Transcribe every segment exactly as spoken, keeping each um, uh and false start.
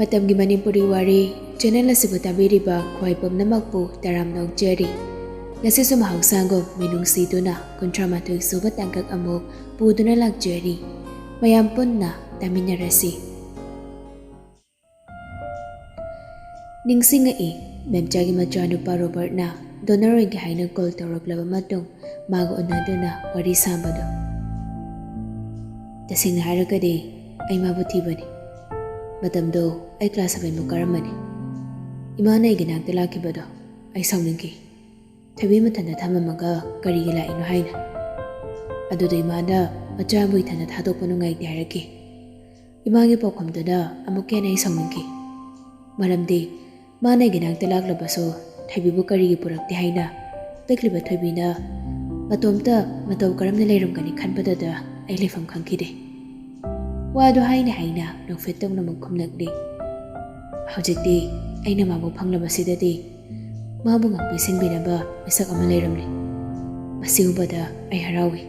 ꯃꯇꯝꯒꯤ ꯃꯅꯤꯄꯨꯔꯤ ꯋꯥꯔꯤ ꯆꯦꯅꯦꯜ ꯑꯁꯤꯕꯨ ꯇꯥꯕꯤꯔꯤꯕ ꯈ꯭ꯋꯥꯏ ꯄꯨꯝꯅꯃꯛꯄꯨ ꯇꯔꯥꯝꯅ ꯑꯣꯛꯆꯔꯤ꯫ ꯉꯁꯤꯁꯨ ꯃꯍꯧꯁꯥꯒꯨꯝ ꯃꯤꯅꯨꯡꯁꯤꯗꯨꯅ ꯀꯨꯟꯊ꯭ꯔꯥ ꯃꯥꯊꯣꯏ ꯁꯨꯕ ꯇꯥꯡꯀꯛ ꯑꯃꯨꯛ ꯄꯨꯗꯨꯅ ꯂꯥꯛꯆꯔꯤ꯫ ꯃꯌꯥꯝ ꯄꯨꯟꯅ ꯇꯥꯃꯤꯟꯅꯔꯁꯤ꯫ ꯅꯤꯡꯁꯤꯡꯉꯛꯏ, ꯃꯦꯝꯆꯥꯒꯤ ꯃꯆꯥꯅꯨꯄꯥ ꯔꯣꯕꯔꯠꯅ ꯗꯣꯅꯔ ꯑꯣꯏꯒꯦ ꯍꯥꯏꯅ ꯀꯣꯜ ꯇꯧꯔꯛꯂꯕ ꯃꯇꯨꯡ ꯃꯥꯒ ꯎꯅꯗꯨꯅ ꯋꯥꯔꯤ ꯁꯥꯕꯗꯣ꯫ ꯇꯁꯦꯡꯅ ꯍꯥꯏꯔꯒꯗꯤ ꯑꯩ ꯃꯥꯕꯨ ꯊꯤꯕꯅꯤ꯫ ꯃꯇꯝꯗꯣ ꯑꯩ ꯀ꯭ꯂꯥꯁ ꯁꯚꯦꯟꯕꯨ ꯀꯥꯔꯝꯕꯅꯤ꯫ ꯏꯃꯥꯅ ꯑꯩꯒꯤ ꯅꯥꯛꯇ ꯂꯥꯛꯈꯤꯕꯗꯣ ꯑꯩ ꯁꯥꯎꯅꯤꯡꯈꯤ꯫ ꯊꯣꯏꯕꯤ ꯃꯊꯟꯇ ꯊꯝꯃꯝꯃꯒ ꯀꯔꯤꯒꯤ ꯂꯥꯛꯏꯅꯣ ꯍꯥꯏꯅ꯫ ꯑꯗꯨꯗ ꯏꯃꯥꯅ ꯃꯆꯥꯕꯨ ꯏꯊꯟꯇ ꯊꯥꯗꯣꯛꯄ ꯅꯨꯡꯉꯥꯏꯇꯦ ꯍꯥꯏꯔꯛꯈꯤ꯫ ꯏꯃꯥꯒꯤ ꯄꯥꯎꯈꯨꯝꯗꯨꯅ ꯑꯃꯨꯛꯀ ꯍꯦꯟꯅ ꯑꯩ ꯁꯥꯎꯅꯤꯡꯈꯤ꯫ ꯃꯔꯝꯗꯤ ꯃꯥꯅ ꯑꯩꯒꯤ ꯅꯥꯛꯇ ꯂꯥꯛꯂꯕꯁꯨ ꯊꯣꯏꯕꯤꯕꯨ ꯀꯔꯤꯒꯤ ꯄꯨꯔꯛꯇꯦ ꯍꯥꯏꯅ ꯄꯤꯛꯂꯤꯕ ꯊꯣꯏꯕꯤꯅ ꯃꯇꯣꯝꯇ ꯃꯇꯧ ꯀꯔꯝꯅ ꯂꯩꯔꯝꯒꯅꯤ ꯈꯟꯕꯗꯨꯗ ꯑꯩ ꯂꯩꯐꯝ ꯈꯪꯈꯤꯗꯦ꯫ ꯋꯥꯗꯨ ꯍꯥꯏꯅ ꯍꯥꯏꯅ ꯅꯣꯛꯐꯦꯠ ꯇꯧꯅ ꯑꯃꯨꯛ ꯈꯨꯝꯂꯛꯂꯤ꯫ ꯍꯧꯖꯤꯛꯇꯤ ꯑꯩꯅ ꯃꯥꯕꯨ ꯐꯪꯂꯕꯁꯤꯗꯗꯤ ꯃꯥꯕꯨ ꯉꯥꯛꯄꯤ ꯁꯦꯟꯕꯤꯅꯕ ꯃꯤꯁꯛ ꯑꯃ ꯂꯩꯔꯝꯂꯦ꯫ ꯃꯁꯤ ꯎꯕꯗ ꯑꯩ ꯍꯔꯥꯎꯏ꯫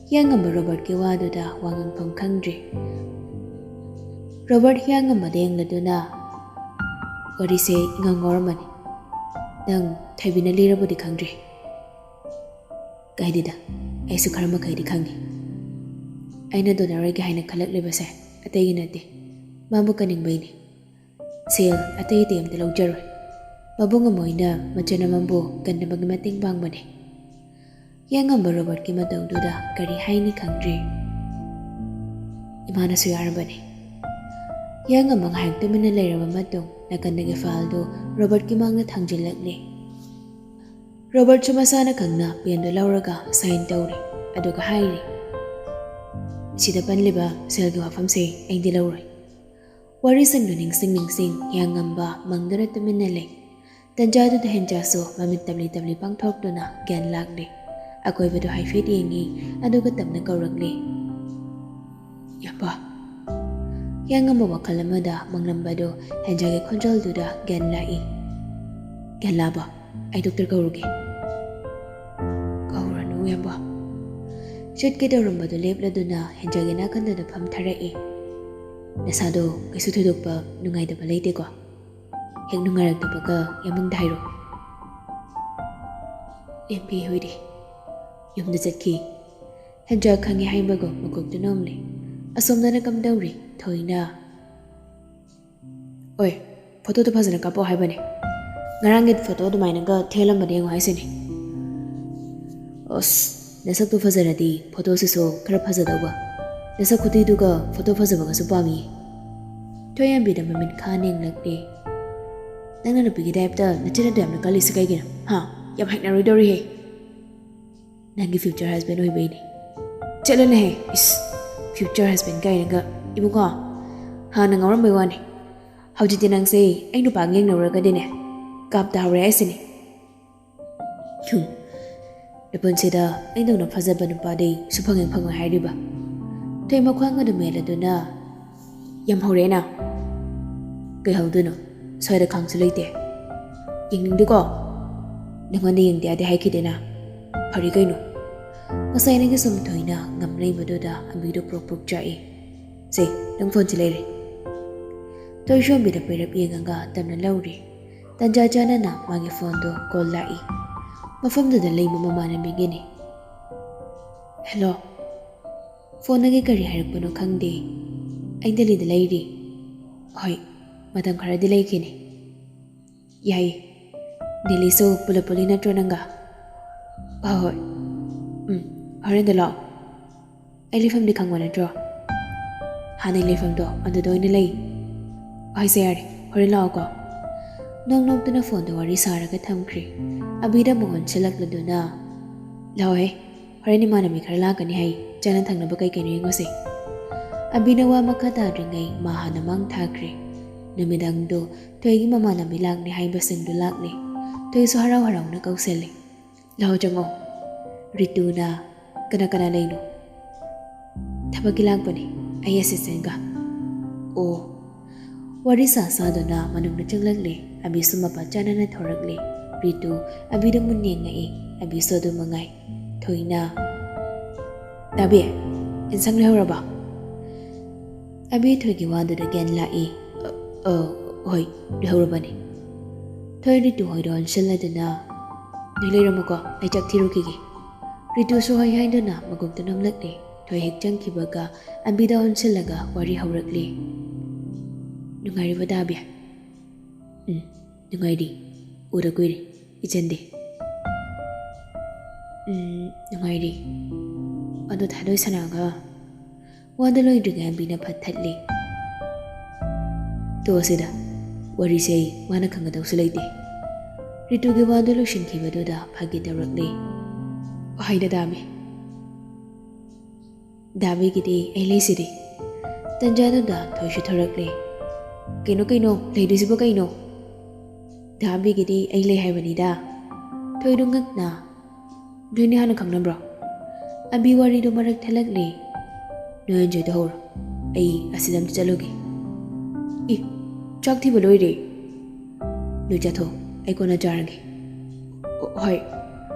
ꯍꯤꯌꯥꯡꯉꯝꯕ ꯔꯣꯕꯔꯠꯀꯤ ꯋꯥꯗꯨꯗ ꯋꯥ ꯉꯥꯡꯐꯝ ꯈꯪꯗ꯭ꯔꯤ꯫ ꯔꯣꯕꯔꯠ ꯍꯤꯌꯥꯡꯉꯝꯕꯗ ꯌꯦꯡꯂꯗꯨꯅ, "ꯋꯥꯔꯤꯁꯦ ꯏꯉꯥꯎ ꯉꯥꯎꯔꯝꯃꯅꯤ꯫ ꯅꯪ ꯊꯣꯏꯕꯤꯅ ꯂꯤꯔꯕꯨꯗꯤ ꯈꯪꯗ꯭ꯔꯤ꯫ ꯀꯥꯏꯗꯦꯗ, ꯑꯩꯁꯨ ꯈꯔ ꯃꯈꯩꯗꯤ ꯈꯪꯉꯤ꯫ ꯑꯩꯅ ꯗꯣꯅꯔ ꯑꯣꯏꯒꯦ ꯍꯥꯏꯅ ꯈꯜꯂꯛꯂꯤꯕꯁꯦ ꯑꯇꯩꯒꯤ ꯅꯠꯇꯦ, ꯃꯥꯕꯨ ꯀꯟꯅꯤꯡꯕꯩꯅꯤ꯫ ꯁꯦꯜ ꯑꯇꯩ ꯑꯇꯩ ꯑꯝꯇ ꯂꯧꯖꯔꯣꯏ꯫ ꯃꯕꯨꯡ ꯑꯃ ꯑꯣꯏꯅ ꯃꯆꯟ ꯑꯃꯕꯨ ꯀꯟꯅꯕꯒꯤ ꯃꯇꯦꯡ ꯄꯥꯡꯕꯅꯤ꯫" ꯍꯤꯌꯥꯡꯉꯝꯕ ꯔꯣꯕꯔꯠꯀꯤ ꯃꯇꯧꯗꯨꯗ ꯀꯔꯤ ꯍꯥꯏꯅꯤ ꯈꯪꯗ꯭ꯔꯤ꯫ ꯏꯃꯥꯅꯁꯨ ꯌꯥꯔꯕꯅꯤ꯫ ꯍꯤꯌꯥꯡꯉꯝꯕ ꯉꯥꯏꯍꯥꯛ ꯇꯨꯃꯤꯟꯅ ꯂꯩꯔꯕ ꯃꯇꯨꯡ ꯅꯥꯀꯟꯗꯒꯤ ꯐꯥꯏꯜꯗꯨ ꯔꯣꯕꯔꯠꯀꯤ ꯃꯥꯡꯗ ꯊꯥꯡꯖꯤꯜꯂꯛꯂꯦ꯫ ꯔꯣꯕꯔꯠꯁꯨ ꯃꯁꯥꯅ ꯈꯪꯅ ꯄꯦꯟꯗꯨ ꯂꯧꯔꯒ ꯁꯥꯏꯟ ꯇꯧꯔꯦ, ꯑꯗꯨꯒ ꯍꯥꯏꯔꯦ, "ꯁꯤꯗ ꯄꯜꯂꯤꯕ ꯁꯦꯜꯒꯤ ꯋꯥꯐꯝꯁꯦ ꯑꯩꯗꯤ ꯂꯧꯔꯣꯏ꯫" ꯋꯥꯔꯤꯁꯤꯡꯗꯨ ꯅꯤꯡꯁꯤꯡ ꯅꯤꯡꯁꯤꯡ ꯍꯤꯌꯥꯡꯉꯝꯕ ꯃꯪꯗꯨꯅ ꯇꯨꯃꯤꯟꯅ ꯂꯩ꯫ ꯇꯟꯖꯥꯗꯨꯗ ꯍꯦꯟꯖꯥꯁꯨ ꯃꯃꯤꯠ ꯇꯞꯂꯤ ꯇꯞꯂꯤ ꯄꯥꯡꯊꯣꯛꯇꯨꯅ ꯒ꯭ꯌꯥꯟ ꯂꯥꯛꯂꯦ꯫ ꯑꯀꯣꯏꯕꯗꯨ ꯍꯥꯏꯐꯦꯠ ꯌꯦꯡꯉꯤ, ꯑꯗꯨꯒ ꯇꯞꯅ ꯀꯧꯔꯛꯂꯦ, "ꯌꯥꯄꯥ꯫" ꯍꯤꯌꯥꯡꯉꯝꯕ ꯋꯥꯈꯜ ꯑꯃꯗ ꯃꯪꯂꯝꯕꯗꯨ ꯍꯦꯟꯖꯥꯒꯤ ꯈꯣꯟꯖꯦꯜꯗꯨꯗ ꯒ꯭ꯌꯥꯟ ꯂꯥꯛꯏ꯫ "ꯒ꯭ꯌꯥꯟ ꯂꯥꯛꯑꯕꯣ? ꯑꯩ ꯗꯣꯛꯇꯔ ꯀꯧꯔꯨꯒꯦ꯫" "ꯀꯧꯔꯅꯨ, ꯌꯥꯄꯥ꯫" ꯆꯠꯀꯦ ꯇꯧꯔꯝꯕꯗꯨ ꯂꯦꯞꯂꯗꯨꯅ ꯍꯦꯟꯖꯥꯒꯤ ꯅꯥꯀꯟꯗꯨꯗ ꯐꯝꯊꯔꯛꯏ꯫ ꯅꯁꯥꯗꯣ ꯀꯩꯁꯨ ꯊꯣꯏꯗꯣꯛꯄ ꯅꯨꯡꯉꯥꯏꯇꯕ ꯂꯩꯇꯦꯀꯣ? ꯍꯦꯛ ꯅꯨꯡꯉꯥꯏꯔꯛꯇꯕꯒ ꯌꯥꯝꯃꯪꯗ ꯍꯥꯏꯔꯣ꯫ ꯂꯦꯝꯕꯤ ꯍꯣꯏꯗꯤ ꯌꯨꯝꯗ ꯆꯠꯈꯤ꯫ ꯍꯦꯟꯖꯥ ꯈꯪꯉꯦ ꯍꯥꯏꯕꯒ ꯃꯀꯣꯛꯇꯨ ꯅꯣꯝꯂꯤ꯫ ꯑꯁꯣꯝꯗꯅ ꯀꯝꯗꯧꯔꯤ? ꯊꯣꯏꯅ, "ꯑꯣꯏ, ꯐꯣꯇꯣꯗꯣ ꯐꯖꯅ ꯀꯥꯞꯄꯛꯑꯣ ꯍꯥꯏꯕꯅꯦ꯫ ꯉꯔꯥꯡꯒꯤ ꯐꯣꯇꯣ ꯑꯗꯨꯃꯥꯏꯅꯒ ꯊꯦꯜꯂꯝꯕꯅꯦ ꯌꯦꯡꯉꯣ ꯍꯥꯏꯁꯤꯅꯦ꯫ ꯑꯁ, ꯅꯁꯛꯇꯣ ꯐꯖꯔꯗꯤ ꯐꯣꯇꯣꯁꯤꯁꯨ ꯈꯔ ꯐꯖꯗꯧꯕ꯫ ꯅꯁꯛ ꯈꯨꯊꯤꯗꯨꯒ ꯐꯣꯇꯣ ꯐꯖꯕꯒꯁꯨ ꯄꯥꯝꯃꯤ꯫" ꯊꯣꯏꯌꯥꯝꯕꯤꯗ ꯃꯃꯤꯠ ꯈꯥ ꯌꯦꯡꯂꯛꯂꯦ꯫ "ꯅꯪꯅ ꯅꯨꯄꯤꯒꯤ ꯇꯥꯏꯞꯇ ꯅꯆꯤꯟ ꯑꯗꯨ ꯌꯥꯝꯅ ꯀꯜꯂꯤꯁꯤ ꯀꯩꯒꯤꯅꯣ? ꯍꯥ? ꯌꯥꯝ ꯍꯩꯅꯔꯣꯏꯗꯧꯔꯤꯍꯦ꯫ ꯅꯪꯒꯤ future husband ꯑꯣꯏꯕꯩꯅꯦ꯫" "ꯆꯠꯂꯣꯅꯦꯍꯦ, ꯏꯁ, future husband ꯀꯥꯏꯅꯒ꯫ ꯏꯕꯨꯡꯉꯣ, ꯍꯥꯟꯅ ꯉꯥꯎꯔꯝꯕꯩ ꯋꯥꯅꯤ꯫ ꯍꯧꯖꯤꯛꯇꯤ ꯅꯪꯁꯦ ꯑꯩ ꯅꯨꯄꯥꯒ ꯌꯦꯡꯅꯔꯨꯔꯒꯗꯤꯅꯦ, ꯀꯥꯞ ꯇꯥꯍꯧꯔꯦ ꯍꯥꯏꯁꯤꯅꯦ꯫" ꯍꯨꯝ, ꯅꯄꯨꯟꯁꯤꯗ ꯑꯩꯗꯧꯅ ꯐꯖꯕ ꯅꯨꯄꯥꯗꯤ ꯁꯨꯐꯪ ꯍꯦꯛ ꯐꯪꯉꯣꯏ ꯍꯥꯏꯔꯤꯕ꯫ ꯊꯣꯏ ꯃꯈ꯭ꯋꯥꯡ ꯑꯗꯨ ꯃꯦꯜꯂꯗꯨꯅ, "ꯌꯥꯝ ꯍꯧꯔꯦꯅ꯫ ꯀꯩ ꯍꯧꯗꯣꯏꯅꯣ? ꯁ꯭ꯋꯥꯏꯗ ꯈꯥꯡꯁꯨ ꯂꯩꯇꯦ꯫ ꯌꯦꯡꯅꯤꯡꯗꯦꯀꯣ? ꯅꯉꯣꯟꯗ ꯌꯦꯡꯗꯦ ꯌꯥꯗꯦ ꯍꯥꯏꯈꯤꯗꯦꯅ꯫ ꯐꯔꯦ ꯀꯩꯅꯣ꯫" ꯉꯁꯥꯏꯗꯒꯤ ꯁꯨꯝ ꯊꯣꯏꯅ ꯉꯝ ꯂꯩꯕꯗꯨꯗ ꯑꯕꯤꯗꯣ ꯄ꯭ꯔꯣꯛ ꯄ꯭ꯔꯣꯛ ꯆꯥꯛꯏ꯫ "ꯁꯦ, ꯅꯪ ꯐꯣꯟꯁꯤ ꯂꯩꯔꯦ꯫" ꯊꯣꯏꯁꯨ ꯑꯕꯤꯗ ꯄꯩꯔꯞ ꯌꯦꯡꯉꯒ ꯇꯞꯅ ꯂꯧꯔꯦ꯫ ꯇꯟꯖꯥ ꯆꯥꯅꯅ ꯃꯥꯒꯤ ꯐꯣꯟꯗꯣ ꯀꯣꯜ ꯂꯥꯛꯏ꯫ ꯃꯐꯝꯗꯨꯗ ꯂꯩꯕ ꯃꯃꯥꯟꯅꯕꯤꯒꯤꯅꯤ꯫ "ꯍꯦꯜꯂꯣ꯫" ꯐꯣꯟꯗꯒꯤ ꯀꯔꯤ ꯍꯥꯏꯔꯛꯄꯅꯣ ꯈꯪꯗꯦ꯫ "ꯑꯩ ꯗꯦꯜꯂꯤꯗ ꯂꯩꯔꯤ꯫" "ꯍꯣꯏ, ꯃꯇꯝ ꯈꯔꯗꯤ ꯂꯩꯈꯤꯅꯤ꯫" "ꯌꯥꯏꯌꯦ꯫ ꯗꯦꯜꯂꯤꯁꯨ ꯄꯨꯂꯞ ꯄꯨꯜꯂꯤ ꯅꯠꯇ꯭ꯔꯣ ꯅꯪꯒ?" "ꯍꯣꯏ ꯍꯣꯏ꯫ ꯎꯝ, ꯍꯣꯔꯦꯟꯗ ꯂꯥꯛꯑꯣ꯫ ꯑꯩ ꯂꯩꯐꯝꯗꯤ ꯈꯪꯕ ꯅꯠꯇ꯭ꯔꯣ? ꯍꯥꯟꯅꯩ ꯂꯩꯐꯝꯗꯣ ꯑꯗꯨꯗ ꯑꯣꯏꯅ ꯂꯩ꯫" "ꯍꯣꯏꯁꯦ ꯌꯥꯔꯦ, ꯍꯣꯔꯦꯟ ꯂꯥꯛꯑꯣꯀꯣ꯫" ꯅꯣꯛ ꯅꯣꯛꯇꯨꯅ ꯐꯣꯟꯗꯣ ꯋꯥꯔꯤ ꯁꯥꯔꯒ ꯊꯝꯈ꯭ꯔꯦ꯫ ꯑꯕꯤꯗ ꯃꯉꯣꯟ ꯁꯤꯜꯂꯛꯂꯗꯨꯅ, "ꯂꯥꯛꯑꯣꯍꯦ, ꯍꯣꯔꯦꯟ ꯏꯃꯥꯟꯅꯕꯤ ꯈꯔ ꯂꯥꯛꯀꯅꯤ ꯍꯥꯏ, ꯆꯥꯅ ꯊꯛꯅꯕ ꯀꯩ ꯀꯩꯅꯣ ꯌꯦꯡꯉꯨꯁꯦ꯫" ꯑꯕꯤꯅ ꯋꯥ ꯃꯈꯥ ꯇꯥꯗ꯭ꯔꯤꯉꯩ ꯃꯥ ꯍꯥꯟꯅ ꯃꯥꯡ ꯊꯥꯈ꯭ꯔꯦ꯫ ꯅꯨꯃꯤꯗꯥꯡꯗꯣ ꯊꯣꯏꯒꯤ ꯃꯃꯥꯟꯅꯕꯤ ꯂꯥꯛꯅꯤ ꯍꯥꯏꯕꯁꯤꯡꯗꯨ ꯂꯥꯛꯂꯦ꯫ ꯊꯣꯏꯁꯨ ꯍꯔꯥꯎ ꯍꯔꯥꯎꯅ ꯀꯧꯁꯜꯂꯦ꯫ "ꯂꯥꯛꯑꯣ ꯆꯪꯉꯣ꯫" ꯔꯤꯇꯨꯅ, "ꯀꯅꯥ ꯀꯅꯥ ꯂꯩꯅꯣ?" "ꯊꯕꯛꯀꯤ ꯂꯥꯛꯄꯅꯦ, ꯑꯩ ꯑꯦꯁꯤꯁꯇꯦꯟꯒ꯫" "ꯑꯣ꯫" ꯋꯥꯔꯤ ꯁꯥ ꯁꯥꯗꯨꯅ ꯃꯅꯨꯡꯗ ꯆꯪꯂꯛꯂꯦ꯫ ꯑꯕꯤꯁꯨ ꯃꯄꯥ ꯆꯥꯅꯅ ꯊꯣꯔꯛꯂꯦ꯫ ꯔꯤꯇꯨ ꯑꯕꯤꯗ ꯃꯨꯟ ꯌꯦꯡꯉꯛꯏ꯫ ꯑꯕꯤꯁꯨ ꯑꯗꯨ ꯃꯉꯥꯏ꯫ ꯊꯣꯏꯅ, "ꯇꯥꯕꯤ, ꯏꯟꯁꯥꯡ ꯂꯩꯍꯧꯔꯕ?" ꯑꯕꯤ ꯊꯣꯏꯒꯤ ꯋꯥꯗꯨꯗ ꯒ꯭ꯌꯥꯟ ꯂꯥꯛꯏ꯫ "ꯑ, ꯑ, ꯍꯣꯏ, ꯂꯣꯏꯍꯧꯔꯕꯅꯤ꯫" ꯊꯣꯏ ꯔꯤꯇꯨ ꯍꯣꯏꯗ ꯑꯣꯟꯁꯤꯜꯂꯗꯨꯅ, "ꯅꯣꯏ ꯂꯩꯔꯝꯃꯨꯀꯣ, ꯑꯩ ꯆꯥꯛ ꯊꯤꯔꯨꯈꯤꯒꯦ꯫" ꯔꯤꯇꯨꯁꯨ ꯍꯣꯏ ꯍꯥꯏꯗꯨꯅ ꯃꯀꯣꯛꯇꯨ ꯅꯝꯂꯛꯂꯦ꯫ ꯊꯣꯏ ꯍꯦꯛ ꯆꯪꯈꯤꯕꯒ ꯑꯕꯤꯗ ꯑꯣꯟꯁꯤꯜꯂꯒ ꯋꯥꯔꯤ ꯍꯧꯔꯛꯂꯦ꯫ "ꯅꯨꯡꯉꯥꯏꯔꯤꯕꯣ ꯗꯥꯕꯤ?" "ꯎꯝ, ꯅꯨꯡꯉꯥꯏꯔꯤ꯫ ꯎꯗ ꯀꯨꯏꯔꯦ, ꯏꯆꯟꯗꯤ?" "ꯎꯝ, ꯅꯨꯡꯉꯥꯏꯔꯤ꯫ ꯑꯗꯣ ꯊꯥꯗꯣꯏ ꯁꯅꯥꯒ?" ꯋꯥꯗꯣ ꯂꯣꯏꯗ꯭ꯔꯤꯉꯩ ꯑꯕꯤꯅ ꯐꯠ ꯊꯠꯂꯤ꯫ "ꯇꯣꯛꯑꯁꯤꯗ, ꯋꯥꯔꯤꯁꯦ ꯑꯩ ꯃꯥꯅ ꯈꯪꯒꯗꯧꯁꯨ ꯂꯩꯇꯦ꯫" ꯔꯤꯇꯨꯒꯤ ꯋꯥꯗꯣ ꯂꯣꯏꯁꯤꯟꯈꯤꯕꯗꯨꯗ ꯐꯥꯒꯤ ꯇꯧꯔꯛꯂꯤ꯫ "ꯍꯣꯏꯗ ꯗꯥꯕꯤ, ꯗꯥꯕꯤꯒꯤꯗꯤ ꯑꯩ ꯂꯩꯁꯤꯗꯤ꯫" ꯇꯟꯖꯥꯗꯨꯗ ꯊꯣꯏꯁꯨ ꯊꯣꯔꯛꯂꯦ꯫ "ꯀꯩꯅꯣ, ꯀꯩꯅꯣ, ꯂꯩꯗꯣꯏꯁꯤꯕꯣ ꯀꯩꯅꯣ?" "ꯗꯥꯕꯤꯒꯤꯗꯤ ꯑꯩ ꯂꯩ ꯍꯥꯏꯕꯅꯤꯗ꯫" ꯊꯣꯏꯗꯣ ꯉꯛꯅ, "ꯅꯣꯏꯅꯤ ꯍꯥꯟꯅ ꯈꯪꯅꯕ꯭ꯔꯣ?" ꯑꯕꯤ ꯋꯥꯔꯤꯗꯣ ꯃꯔꯛ ꯊꯠꯂꯛꯂꯦ꯫ "ꯅꯣꯏ ꯑꯦꯟꯖꯣꯏ ꯇꯧꯍꯧꯔꯣ, ꯑꯩ ꯑꯁꯤꯗ ꯑꯝꯇ ꯆꯠꯂꯨꯒꯦ꯫" "ꯏ, ꯆꯥꯛ ꯊꯤꯕ ꯂꯣꯏꯔꯦ꯫" "ꯅꯣꯏ ꯆꯠꯊꯣꯛ, ꯑꯩ ꯀꯣꯟꯅ ꯆꯥꯔꯒꯦ꯫" "ꯍꯣꯏ꯫"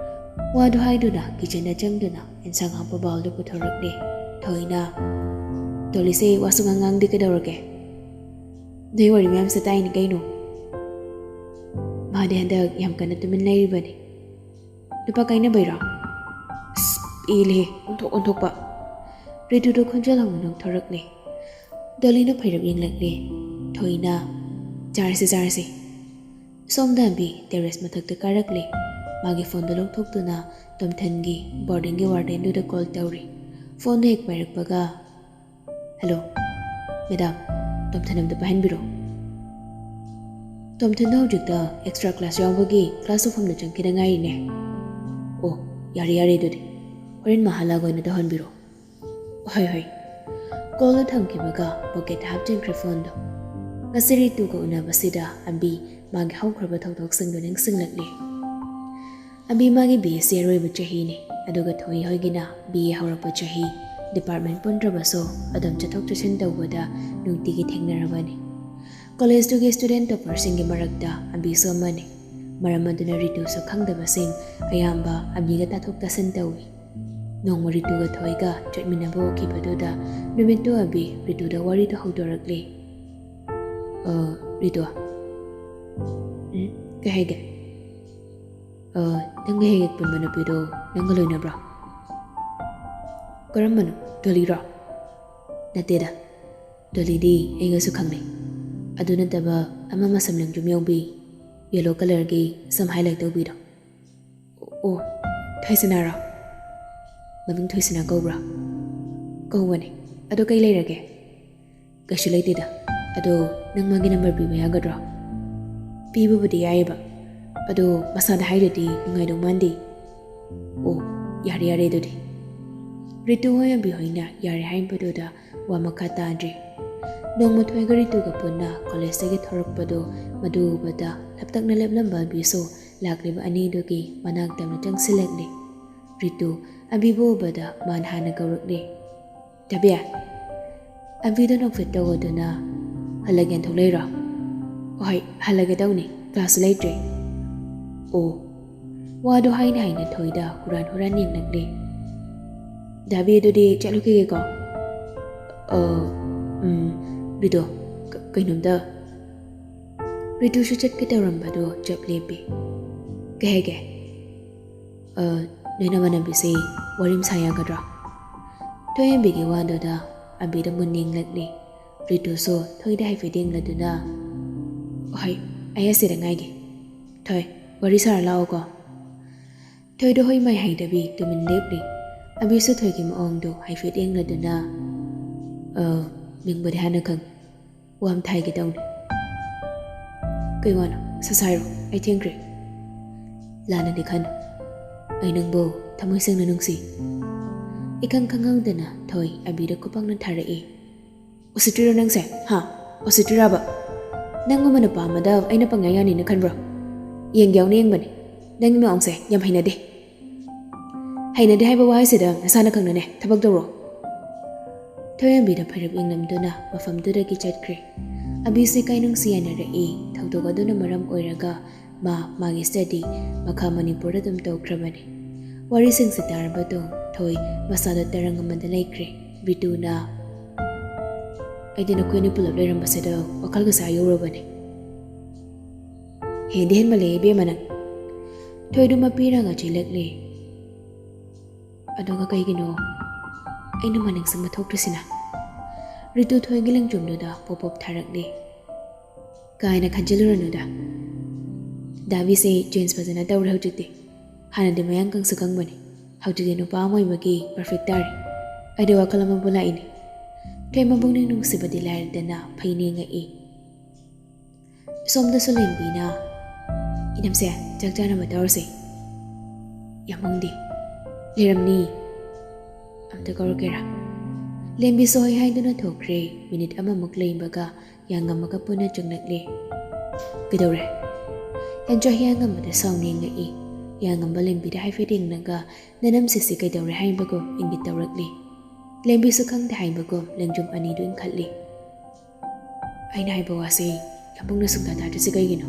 ꯋꯥꯗꯣ ꯍꯥꯏꯗꯨꯅ ꯀꯤꯆꯟꯗ ꯆꯪꯗꯨꯅ ꯏꯟꯁꯥꯡ ꯍꯥꯞꯄ ꯕꯥꯎꯜꯗꯨ ꯄꯨꯊꯣꯔꯛꯂꯦ꯫ ꯊꯣꯏꯅ, "ꯗꯣꯂꯤꯁꯦ ꯋꯥꯁꯨ ꯉꯥꯡ ꯉꯥꯡꯗꯦ, ꯀꯩꯗꯧꯔꯒꯦ? ꯅꯣꯏ ꯋꯥꯔꯤ ꯃꯌꯥꯝꯁꯦ ꯇꯥꯏꯅꯤ ꯀꯩꯅꯣ꯫" "ꯃꯥꯗꯤ ꯍꯟꯗꯛ ꯌꯥꯝ ꯀꯟꯅ ꯇꯨꯃꯤꯟ ꯂꯩꯔꯤꯕꯅꯤ꯫" "ꯅꯨꯄꯥ ꯀꯥꯏꯅꯕꯩꯔꯣ?" "ꯑꯁ, ꯄꯦꯜꯂꯦꯍꯦ, ꯑꯣꯟꯊꯣꯛ ꯑꯣꯟꯊꯣꯛꯄ!" ꯔꯤꯇꯨꯗꯣ ꯈꯣꯟꯖꯦꯜ ꯍꯧꯅ ꯅꯣꯛꯊꯣꯔꯛꯂꯦ꯫ ꯗꯣꯂꯤꯅ ꯐꯩꯔꯞ ꯌꯦꯡꯂꯛꯂꯦ꯫ ꯊꯣꯏꯅ, "ꯆꯥꯔꯁꯦ, ꯆꯥꯔꯁꯦ꯫" ꯁꯣꯝꯗ ꯑꯕꯤ ꯇꯦꯔꯦꯁ ꯃꯊꯛꯇ ꯀꯥꯔꯛꯂꯦ꯫ ꯃꯥꯒꯤ ꯐꯣꯟꯗꯣ ꯂꯧꯊꯣꯛꯇꯨꯅ ꯇꯣꯝꯊꯟꯒꯤ ꯕꯣꯔꯗꯤꯡꯒꯤ ꯋꯥꯔꯗꯦꯟꯗꯨꯗ ꯀꯣꯜ ꯇꯧꯔꯤ꯫ ꯐꯣꯟꯗꯣ ꯍꯦꯛ ꯄꯥꯏꯔꯛꯄꯒ, "ꯍꯜꯂꯣ, ꯃꯦꯗꯥꯝ, ꯇꯣꯝꯊꯟ ꯑꯝꯇ ꯄꯥꯏꯍꯟꯕꯤꯔꯣ꯫" "ꯇꯣꯝꯊꯟꯗꯣ ꯍꯧꯖꯤꯛꯇ ꯑꯦꯛꯁꯇ꯭ꯔꯥ ꯀ꯭ꯂꯥꯁ ꯌꯥꯎꯕꯒꯤ ꯀ꯭ꯂꯥꯁ ꯇꯧꯐꯝꯗ ꯆꯪꯈꯤꯗ ꯉꯥꯏꯔꯤꯅꯦ꯫" "ꯑꯣ, ꯌꯥꯔꯦ, ꯌꯥꯔꯦ, ꯑꯗꯨꯗꯤ ꯍꯣꯔꯦꯟ ꯃꯥ ꯍꯜꯂꯛꯑꯒ ꯑꯣꯏꯅ ꯇꯧꯍꯟꯕꯤꯔꯣ꯫" "ꯍꯣꯏ, ꯍꯣꯏ꯫" ꯀꯣꯜꯗꯣ ꯊꯝꯈꯤꯕꯒ ꯄꯣꯀꯦꯠꯇ ꯍꯥꯞꯆꯤꯟꯈ꯭ꯔꯦ ꯐꯣꯟꯗꯣ꯫ ꯉꯁꯤ ꯔꯤꯇꯨꯒ ꯎꯅꯕꯁꯤꯗ ꯑꯕꯤ ꯃꯥꯒꯤ ꯍꯧꯈ꯭ꯔꯕ ꯊꯧꯗꯣꯛꯁꯤꯡꯗꯣ ꯅꯤꯡꯁꯤꯡꯂꯛꯂꯦ꯫ ꯑꯕꯤ ꯃꯥꯒꯤ ꯕꯤ ꯑꯦꯁ ꯁꯤ ꯑꯔꯣꯏꯕ ꯆꯍꯤꯅꯤ, ꯑꯗꯨꯒ ꯊꯣꯏ ꯍꯣꯏꯒꯤꯅ ꯕꯤ ꯑꯦ ꯍꯧꯔꯛꯄ ꯆꯍꯤ꯫ ꯗꯤꯄꯥꯔꯠꯃꯦꯟ ꯄꯨꯟꯗ꯭ꯔꯕꯁꯨ ꯑꯗꯨꯝ ꯆꯠꯊꯣꯛ ꯆꯠꯁꯤꯟ ꯇꯧꯕꯗ ꯅꯨꯡꯇꯤꯒꯤ ꯊꯦꯡꯅꯔꯕꯅꯤ꯫ ꯀꯣꯂꯦꯖꯇꯨꯒꯤ ꯁ꯭ꯇꯨꯗꯦꯟꯠ ꯇꯣꯄꯔꯁꯤꯡꯒꯤ ꯃꯔꯛꯇ ꯑꯕꯤꯁꯨ ꯑꯃꯅꯤ꯫ ꯃꯔꯝ ꯑꯗꯨꯅ ꯔꯤꯇꯨꯁꯨ ꯈꯪꯗꯕꯁꯤꯡ ꯑꯌꯥꯝꯕ ꯑꯕꯤꯒ ꯇꯥꯊꯣꯛ ꯇꯥꯁꯤꯟ ꯇꯧꯏ꯫ ꯅꯣꯡꯃ ꯔꯤꯇꯨꯒ ꯊꯣꯏꯒ ꯆꯠꯃꯤꯟꯅꯕ ꯎꯈꯤꯕꯗꯨꯗ ꯅꯨꯃꯤꯠꯇꯨ ꯑꯕꯤ ꯔꯤꯇꯨꯗ ꯋꯥꯔꯤꯗꯨ ꯍꯧꯗꯣꯔꯛꯂꯦ꯫ "ꯑ, ꯔꯤꯇꯨ, ꯎꯝ, ꯀꯩ ꯍꯥꯏꯒꯦ? ꯑ, ꯅꯪꯒ ꯍꯦꯛ ꯍꯦꯛ ꯄꯨꯟꯕ ꯅꯨꯄꯤꯗꯣ ꯅꯪꯒ ꯂꯣꯏꯅꯕ꯭ꯔꯣ?" "ꯀꯔꯝꯕꯅꯣ? ꯗꯣꯂꯤꯔꯣ?" "ꯅꯠꯇꯦꯗ, ꯗꯣꯂꯤꯗꯤ ꯑꯩꯒꯁꯨ ꯈꯪꯅꯩ꯫ ꯑꯗꯨ ꯅꯠꯇꯕ ꯑꯃ ꯃꯁꯝ ꯂꯦꯡꯖꯨꯝ ꯌꯧꯕꯤ, ꯌꯦꯂꯣ ꯀꯂꯔꯒꯤ ꯁꯝ ꯍꯥꯏꯂꯥꯏꯠ ꯇꯧꯕꯤꯗꯣ꯫" "ꯑꯣ, ꯊꯣꯏꯁꯅꯥꯔꯣ? ꯃꯃꯤꯡ ꯊꯣꯏꯁꯅꯥ ꯀꯧꯕ꯭ꯔꯥ?" "ꯀꯧꯕꯅꯦ꯫ ꯑꯗꯣ ꯀꯩ ꯂꯩꯔꯒꯦ?" "ꯀꯩꯁꯨ ꯂꯩꯇꯦꯗ꯫ ꯑꯗꯣ ꯅꯪ ꯃꯥꯒꯤ ꯅꯝꯕꯔ ꯄꯤꯕ ꯌꯥꯒꯗ꯭ꯔꯣ?" "ꯄꯤꯕꯕꯨꯗꯤ ꯌꯥꯏꯌꯦꯕ, ꯑꯗꯣ ꯃꯁꯥꯗ ꯍꯥꯏꯔꯗꯤ ꯅꯨꯡꯉꯥꯏꯗꯧ ꯃꯥꯟꯗꯦ꯫" "ꯑꯣ, ꯌꯥꯔꯦ ꯌꯥꯔꯦ ꯑꯗꯨꯗꯤ꯫" ꯔꯤꯇꯨ ꯍꯣꯏ ꯑꯕꯤ ꯍꯣꯏꯅ ꯌꯥꯔꯦ ꯍꯥꯏꯕꯗꯨꯗ ꯋꯥ ꯃꯈꯥ ꯇꯥꯗ꯭ꯔꯦ꯫ ꯅꯣꯡꯃ ꯊꯣꯏꯒ ꯔꯤꯇꯨꯒ ꯄꯨꯟꯅ ꯀꯣꯂꯦꯖꯇꯒꯤ ꯊꯣꯔꯛꯄꯗꯨ ꯃꯗꯨ ꯎꯕꯗ ꯂꯞꯇꯛꯅ ꯂꯦꯞꯂꯝꯕ ꯑꯕꯤꯁꯨ ꯂꯥꯛꯂꯤꯕ ꯑꯅꯤꯗꯨꯒꯤ ꯃꯅꯥꯛꯇ ꯑꯃꯨꯛꯇꯪ ꯁꯤꯜꯂꯛꯂꯦ꯫ ꯔꯤꯇꯨ ꯑꯕꯤꯕꯨ ꯎꯕꯗ ꯃꯥꯅ ꯍꯥꯟꯅ ꯀꯧꯔꯛꯂꯦ꯫ "ꯗꯥꯕꯤ!" ꯑꯕꯤꯗ ꯅꯣꯛꯐꯦꯠ ꯇꯧꯗꯨꯅ, "ꯍꯜꯂꯒꯦꯅ ꯊꯣꯛꯂꯛꯏꯔꯣ?" "ꯍꯣꯏ, ꯍꯜꯂꯒꯦ ꯇꯧꯅꯤ, ꯀ꯭ꯂꯥꯁꯁꯨ ꯂꯩꯇ꯭ꯔꯦ꯫" "ꯑꯣ꯫" ꯋꯥꯗꯣ ꯍꯥꯏꯅ ꯍꯥꯏꯅ ꯊꯣꯏꯗ ꯍꯨꯔꯥꯟ ꯍꯨꯔꯥꯟ ꯌꯦꯡꯂꯛꯂꯦ꯫ "ꯗꯥꯕꯤ, ꯑꯗꯨꯗꯤ ꯆꯠꯂꯨꯈꯤꯒꯦꯀꯣ꯫" "ꯑ, ꯎꯝ, ꯔꯤꯇꯨ, ꯀ-, ꯀꯩꯅꯣꯝꯇ꯫" ꯔꯤꯇꯨꯁꯨ ꯆꯠꯀꯦ ꯇꯧꯔꯝꯕꯗꯣ ꯆꯞ ꯂꯦꯞꯄꯤ꯫ "ꯀꯩ ꯍꯥꯏꯒꯦ?" "ꯑ, ꯅꯣꯏ ꯅꯃꯥꯟꯅꯕꯤꯁꯦ ꯋꯥꯔꯤ ꯑꯃ ꯁꯥ ꯌꯥꯒꯗ꯭ꯔꯣ?" ꯊꯣꯏ ꯑꯕꯤꯒꯤ ꯋꯥꯗꯨꯗ ꯑꯕꯤꯗ ꯃꯨꯟꯅ ꯌꯦꯡꯂꯛꯂꯤ꯫ ꯔꯤꯇꯨꯁꯨ ꯊꯣꯏꯗ ꯍꯥꯏꯐꯦꯠ ꯌꯦꯡꯂꯗꯨꯅ, "ꯍꯣꯏ, ꯑꯩ ꯑꯁꯤꯗ ꯉꯥꯏꯒꯦ꯫ ꯊꯣꯏ, ꯋꯥꯔꯤ ꯁꯥꯔ ꯂꯥꯛꯑꯣꯀꯣ꯫" ꯊꯣꯏꯗꯣ ꯍꯣꯏ ꯃꯥꯏ ꯍꯥꯏꯗꯕꯤ ꯇꯨꯃꯤꯟ ꯂꯦꯞꯂꯤ꯫ ꯑꯕꯤꯁꯨ ꯊꯣꯏꯒꯤ ꯃꯑꯣꯡꯗꯣ ꯍꯥꯏꯐꯦꯠ ꯌꯦꯡꯂꯗꯨꯅ, "ꯑ, ꯃꯤꯡꯕꯨꯗꯤ ꯍꯥꯟꯅ ꯈꯪ, ꯋꯥ ꯑꯝꯇ ꯍꯥꯏꯒꯦ ꯇꯧꯅꯤ꯫" "ꯀꯩ ꯋꯥꯅꯣ? ꯁꯠ ꯁꯠ ꯍꯥꯏꯔꯣ, ꯑꯩ ꯊꯦꯡꯈ꯭ꯔꯦ꯫" "ꯂꯥꯟꯅꯗꯤ ꯈꯟ, ꯑꯩ ꯅꯪꯕꯨ ꯊꯃꯣꯏ ꯁꯦꯡꯅ ꯅꯨꯡꯁꯤ꯫" ꯏꯈꯪ ꯈꯪꯍꯧꯗꯅ ꯊꯣꯏ ꯑꯕꯤꯗ ꯈꯨꯄꯥꯛꯅ ꯊꯥꯔꯛꯏ꯫ "ꯎꯁꯤꯠꯇ꯭ꯔꯤꯔꯣ ꯅꯪꯁꯦ? ꯍꯥ? ꯎꯁꯤꯠꯇ꯭ꯔꯤꯔꯕ? ꯅꯪꯒꯨꯝꯕ ꯅꯨꯄꯥ ꯑꯃꯗ ꯑꯩꯅ ꯄꯪꯌꯥ ꯌꯥꯅꯤꯅ ꯈꯟꯕ꯭ꯔꯣ? ꯌꯦꯡꯒꯦ ꯌꯥꯎꯅ ꯌꯦꯡꯕꯅꯦ꯫ ꯅꯪꯒꯤ ꯃꯑꯣꯡꯁꯦ ꯌꯥꯝ ꯍꯩꯅꯗꯦ꯫" "ꯍꯩꯅꯗꯦ ꯍꯥꯏꯕ ꯋꯥꯍꯩꯁꯤꯗ ꯅꯁꯥꯅ ꯈꯪꯅꯅꯦ ꯊꯕꯛ ꯇꯧꯔꯣ꯫" ꯊꯣꯏ ꯑꯕꯤꯗ ꯐꯩꯔꯞ ꯌꯦꯡꯂꯝꯗꯨꯅ ꯃꯐꯝꯗꯨꯗꯒꯤ ꯆꯠꯈ꯭ꯔꯦ꯫ ꯑꯕꯤꯁꯨ ꯏꯀꯥꯏ ꯅꯨꯡꯁꯤ ꯌꯥꯅꯔꯛꯏ꯫ ꯊꯧꯗꯣꯛ ꯑꯗꯨꯅ ꯃꯔꯝ ꯑꯣꯏꯔꯒ ꯃꯥ ꯃꯥꯒꯤ study ꯃꯈꯥ ꯃꯅꯤꯄꯨꯔꯗ ꯑꯗꯨꯝ ꯇꯧꯈ꯭ꯔꯕꯅꯤ꯫ ꯋꯥꯔꯤꯁꯤꯡꯁꯤ ꯇꯥꯔꯕ ꯃꯇꯨꯡ ꯊꯣꯏ ꯃꯁꯥꯗ ꯇꯔꯪ ꯑꯃꯗ ꯂꯩꯈ꯭ꯔꯦ꯫ ꯕꯤꯇꯨꯅ, "ꯑꯩꯗꯤ ꯅꯈꯣꯏ ꯑꯅꯤ ꯄꯨꯂꯞ ꯂꯩꯔꯝꯕꯁꯤꯗ ꯋꯥꯈꯜꯒ ꯁꯥ ꯌꯧꯔꯕꯅꯤ꯫ ꯍꯦꯟꯗꯤ ꯍꯦꯟꯃꯜꯂꯦ ꯏꯕꯦꯝꯃ ꯅꯪ꯫" ꯊꯣꯏꯗꯨ ꯃꯄꯤ ꯏꯔꯥꯡꯒ ꯆꯦꯜꯂꯛꯂꯦ꯫ ꯑꯗꯨꯒ ꯀꯩꯒꯤꯅꯣ ꯑꯩꯅ ꯃꯅꯤꯡ ꯆꯪꯕ ꯊꯣꯛꯇ꯭ꯔꯤꯁꯤꯅ? ꯔꯤꯇꯨ ꯊꯣꯏꯒꯤ ꯂꯦꯡꯖꯨꯝꯗꯨꯗ ꯄꯣꯞ ꯄꯣꯞ ꯊꯥꯔꯛꯂꯤ꯫ "ꯀꯥ ꯍꯦꯟꯅ ꯈꯟꯖꯤꯜꯂꯨꯔꯅꯨꯗ꯫ ꯗꯥꯕꯤꯁꯦ ꯆꯦꯟꯖ ꯐꯖꯅ ꯇꯧꯔꯦ ꯍꯧꯖꯤꯛꯇꯤ꯫ ꯍꯥꯟꯅꯗꯤ ꯃꯌꯥꯡ ꯀꯪꯁꯨ ꯀꯪꯕꯅꯤ, ꯍꯧꯖꯤꯛꯇꯤ ꯅꯨꯄꯥ ꯑꯃ ꯑꯣꯏꯕꯒꯤ ꯄꯔꯐꯦꯛ ꯇꯥꯔꯦ꯫ ꯑꯩꯗꯤ ꯋꯥꯈꯜ ꯑꯃꯕꯨ ꯂꯥꯛꯏꯅꯦ꯫" ꯊꯣꯏ ꯃꯕꯨꯛꯅꯤꯡ ꯅꯨꯡꯁꯤꯕꯗꯤ ꯂꯥꯏꯔꯗꯅ ꯐꯩ ꯅꯦꯡꯉꯛꯏ꯫ ꯁꯣꯝꯗꯁꯨ ꯂꯦꯝꯕꯤꯅ, "ꯏꯅꯝꯁꯦ, ꯆꯥꯛ ꯆꯥꯅꯕ ꯇꯧꯔꯁꯦ꯫" "ꯌꯥꯝꯕꯨꯡꯗꯤ?" "ꯂꯩꯔꯝꯅꯤ꯫ ꯑꯝꯇ ꯀꯧꯔꯛꯀꯦꯔꯥ?" ꯂꯦꯝꯕꯤꯁꯨ ꯍꯣꯏ ꯍꯥꯏꯗꯨꯅ ꯊꯣꯛꯈ꯭ꯔꯦ꯫ ꯃꯤꯅꯤꯠ ꯑꯃꯃꯨꯛ ꯂꯩꯕꯒ ꯌꯥꯉꯝꯕꯒ ꯄꯨꯟꯅ ꯆꯪꯂꯛꯂꯦ꯫ "ꯀꯩꯗꯧꯔꯦ?" ꯍꯦꯟꯖꯥ ꯍꯤꯌꯥꯉꯝꯕꯗ ꯁꯥꯎꯅꯤꯡꯉꯛꯏ꯫ ꯌꯥꯉꯝꯕ ꯂꯦꯝꯕꯤꯗ ꯍꯥꯏꯐꯦꯠ ꯌꯦꯡꯂꯒ, "ꯅꯅꯝꯁꯤꯁꯤ ꯀꯩꯗꯧꯔꯦ?" ꯍꯥꯏꯕꯒꯨꯝ ꯏꯪꯒꯤꯠ ꯇꯧꯔꯛꯂꯤ꯫ ꯂꯦꯝꯕꯤꯁꯨ ꯈꯪꯗꯦ ꯍꯥꯏꯕꯒꯨꯝ ꯂꯦꯡꯖꯨꯝ ꯑꯅꯤꯗꯨ ꯏꯟꯈꯠꯂꯤ꯫ "ꯑꯩꯅ ꯍꯥꯏꯕ ꯋꯥꯁꯦ ꯌꯥꯝꯕꯨꯡꯅ ꯁꯨꯡꯇꯥ ꯇꯥꯗ꯭ꯔꯤꯁꯦ ꯀꯩꯒꯤꯅꯣ?"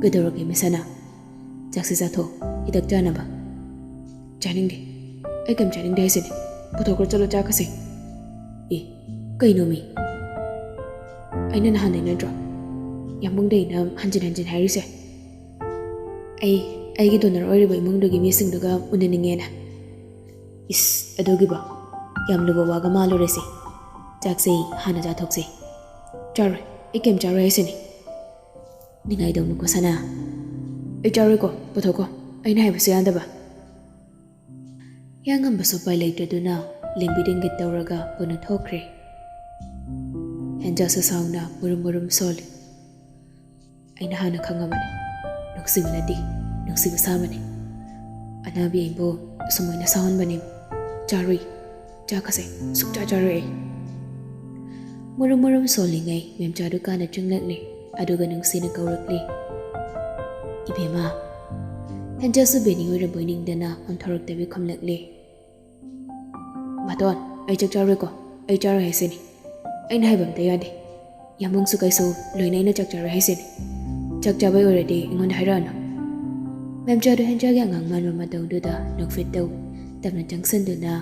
"ꯀꯩꯗꯧꯔꯒꯦ ꯃꯤꯁꯥꯅ? ꯆꯥꯛꯁꯦ ꯆꯥꯊꯣꯛ, ꯍꯤꯗꯥꯛ ꯆꯥꯅꯕ꯫" "ꯆꯥꯅꯤꯡꯗꯦ꯫ ꯑꯩ ꯀꯩꯝ ꯆꯥꯅꯤꯡꯗꯦ ꯍꯥꯏꯁꯤꯅꯦ꯫ ꯄꯨꯊꯣꯛꯈ꯭ꯔꯣ, ꯆꯠꯂꯣ ꯆꯥꯈ꯭ꯔꯁꯦ꯫" "ꯑꯦ, ꯀꯩꯅꯣꯃꯤ? ꯑꯩꯅ ꯅꯍꯥꯟꯗꯩ ꯅꯠꯇ꯭ꯔꯣ ꯌꯥꯝꯕꯨꯡꯗ ꯑꯩꯅ ꯍꯟꯖꯤꯟ ꯍꯟꯖꯤꯟ ꯍꯥꯏꯔꯤꯁꯦ? ꯑꯩ, ꯑꯩꯒꯤ ꯗꯣꯅꯔ ꯑꯣꯏꯔꯤꯕ ꯏꯃꯨꯡꯗꯨꯒꯤ ꯃꯤꯁꯤꯡꯗꯨꯒ ꯎꯅꯅꯤꯡꯉꯦꯅ꯫" "ꯏꯁ, ꯑꯗꯨꯒꯤꯕꯣ? ꯌꯥꯝ ꯂꯨꯕ ꯋꯥꯒ ꯃꯥꯜꯂꯨꯔꯦꯁꯦ꯫ ꯆꯥꯛꯁꯦ ꯍꯥꯟꯅ ꯆꯥꯊꯣꯛꯁꯦ꯫" "ꯆꯥꯔꯣꯏ, ꯑꯩ ꯀꯩꯝ ꯆꯥꯔꯣꯏ ꯍꯥꯏꯁꯤꯅꯤ꯫" "ꯅꯤꯡꯉꯥꯏ ꯇꯧꯅꯨꯀꯣ ꯁꯅꯥ꯫" "ꯑꯩ ꯆꯥꯔꯣꯏꯀꯣ, ꯄꯨꯊꯣꯛꯀꯣ꯫ ꯑꯩꯅ ꯍꯥꯏꯕꯁꯨ ꯌꯥꯗꯕ꯫" ꯌꯥꯉꯝꯕꯁꯨ ꯎꯄꯥꯏ ꯂꯩꯇꯗꯨꯅ ꯂꯦꯝꯕꯤꯗ ꯏꯪꯒꯤꯠ ꯇꯧꯔꯒ ꯄꯨꯟꯅ ꯊꯣꯛꯈ꯭ꯔꯦ꯫ ꯍꯦꯟꯖꯥꯁꯨ ꯁꯥꯎꯅ ꯃꯨꯔꯨꯝ ꯃꯨꯔꯨꯝ ꯁꯣꯜꯂꯤ꯫ "ꯑꯩꯅ ꯍꯥꯟꯅ ꯈꯪꯉꯕꯅꯤ꯫ ꯅꯨꯡꯁꯤꯕ ꯅꯠꯇꯦ, ꯅꯨꯡꯁꯤꯕ ꯁꯥꯕꯅꯤ꯫ ꯑꯅꯥꯕꯤ ꯑꯩꯕꯨ ꯑꯁꯨꯃꯥꯏꯅ ꯁꯥꯎꯍꯟꯕꯅꯤ꯫ ꯆꯥꯔꯨꯏ, ꯆꯥꯈꯁꯦ, ꯁꯨꯛꯆꯥ ꯆꯥꯔꯣꯏ ꯑꯩ꯫" ꯃꯨꯔꯨꯝ ꯃꯨꯔꯨꯝ ꯁꯣꯜꯂꯤꯉꯩ ꯃꯦꯝꯆꯥꯗꯨ ꯀꯥꯅ ꯆꯪꯂꯛꯂꯦ꯫ ꯑꯗꯨꯒ ꯅꯨꯡꯁꯤꯅ ꯀꯧꯔꯛꯂꯦ, "ꯏꯕꯦꯝꯃ꯫" ꯍꯦꯟꯖꯥꯁꯨ ꯕꯦꯅꯤ ꯑꯣꯏꯔꯕꯣꯏ ꯅꯤꯡꯗꯅ ꯑꯣꯟꯊꯣꯔꯛꯇꯕꯤ ꯈꯨꯝꯂꯛꯂꯦ꯫ "ꯃꯇꯣꯟ, ꯑꯩ ꯆꯥꯛ ꯆꯥꯔꯣꯏꯀꯣ꯫ ꯑꯩ ꯆꯥꯔꯣꯏ ꯍꯥꯏꯁꯤꯅꯤ꯫ ꯑꯩꯅ ꯍꯥꯏꯕ ꯑꯝꯇ ꯌꯥꯗꯦ꯫ ꯌꯥꯝꯕꯨꯡꯁꯨ ꯀꯩꯁꯨ ꯂꯣꯏꯅ ꯑꯩꯅ ꯆꯥꯛ ꯆꯥꯔꯣꯏ ꯍꯥꯏꯁꯤꯅꯤ꯫ ꯆꯥꯛ ꯆꯥꯕꯩ ꯑꯣꯏꯔꯗꯤ ꯑꯩꯉꯣꯟꯗ ꯍꯥꯏꯔꯛꯑꯅꯨ꯫" ꯃꯦꯝꯆꯥꯗꯨ ꯍꯦꯟꯖꯥꯒꯤ ꯑꯉꯥꯡ ꯃꯥꯟꯕ ꯃꯇꯧꯗꯨꯗ ꯅꯣꯛꯐꯦꯠ ꯇꯧ꯫ ꯇꯞꯅ ꯆꯪꯁꯤꯟꯗꯨꯅ,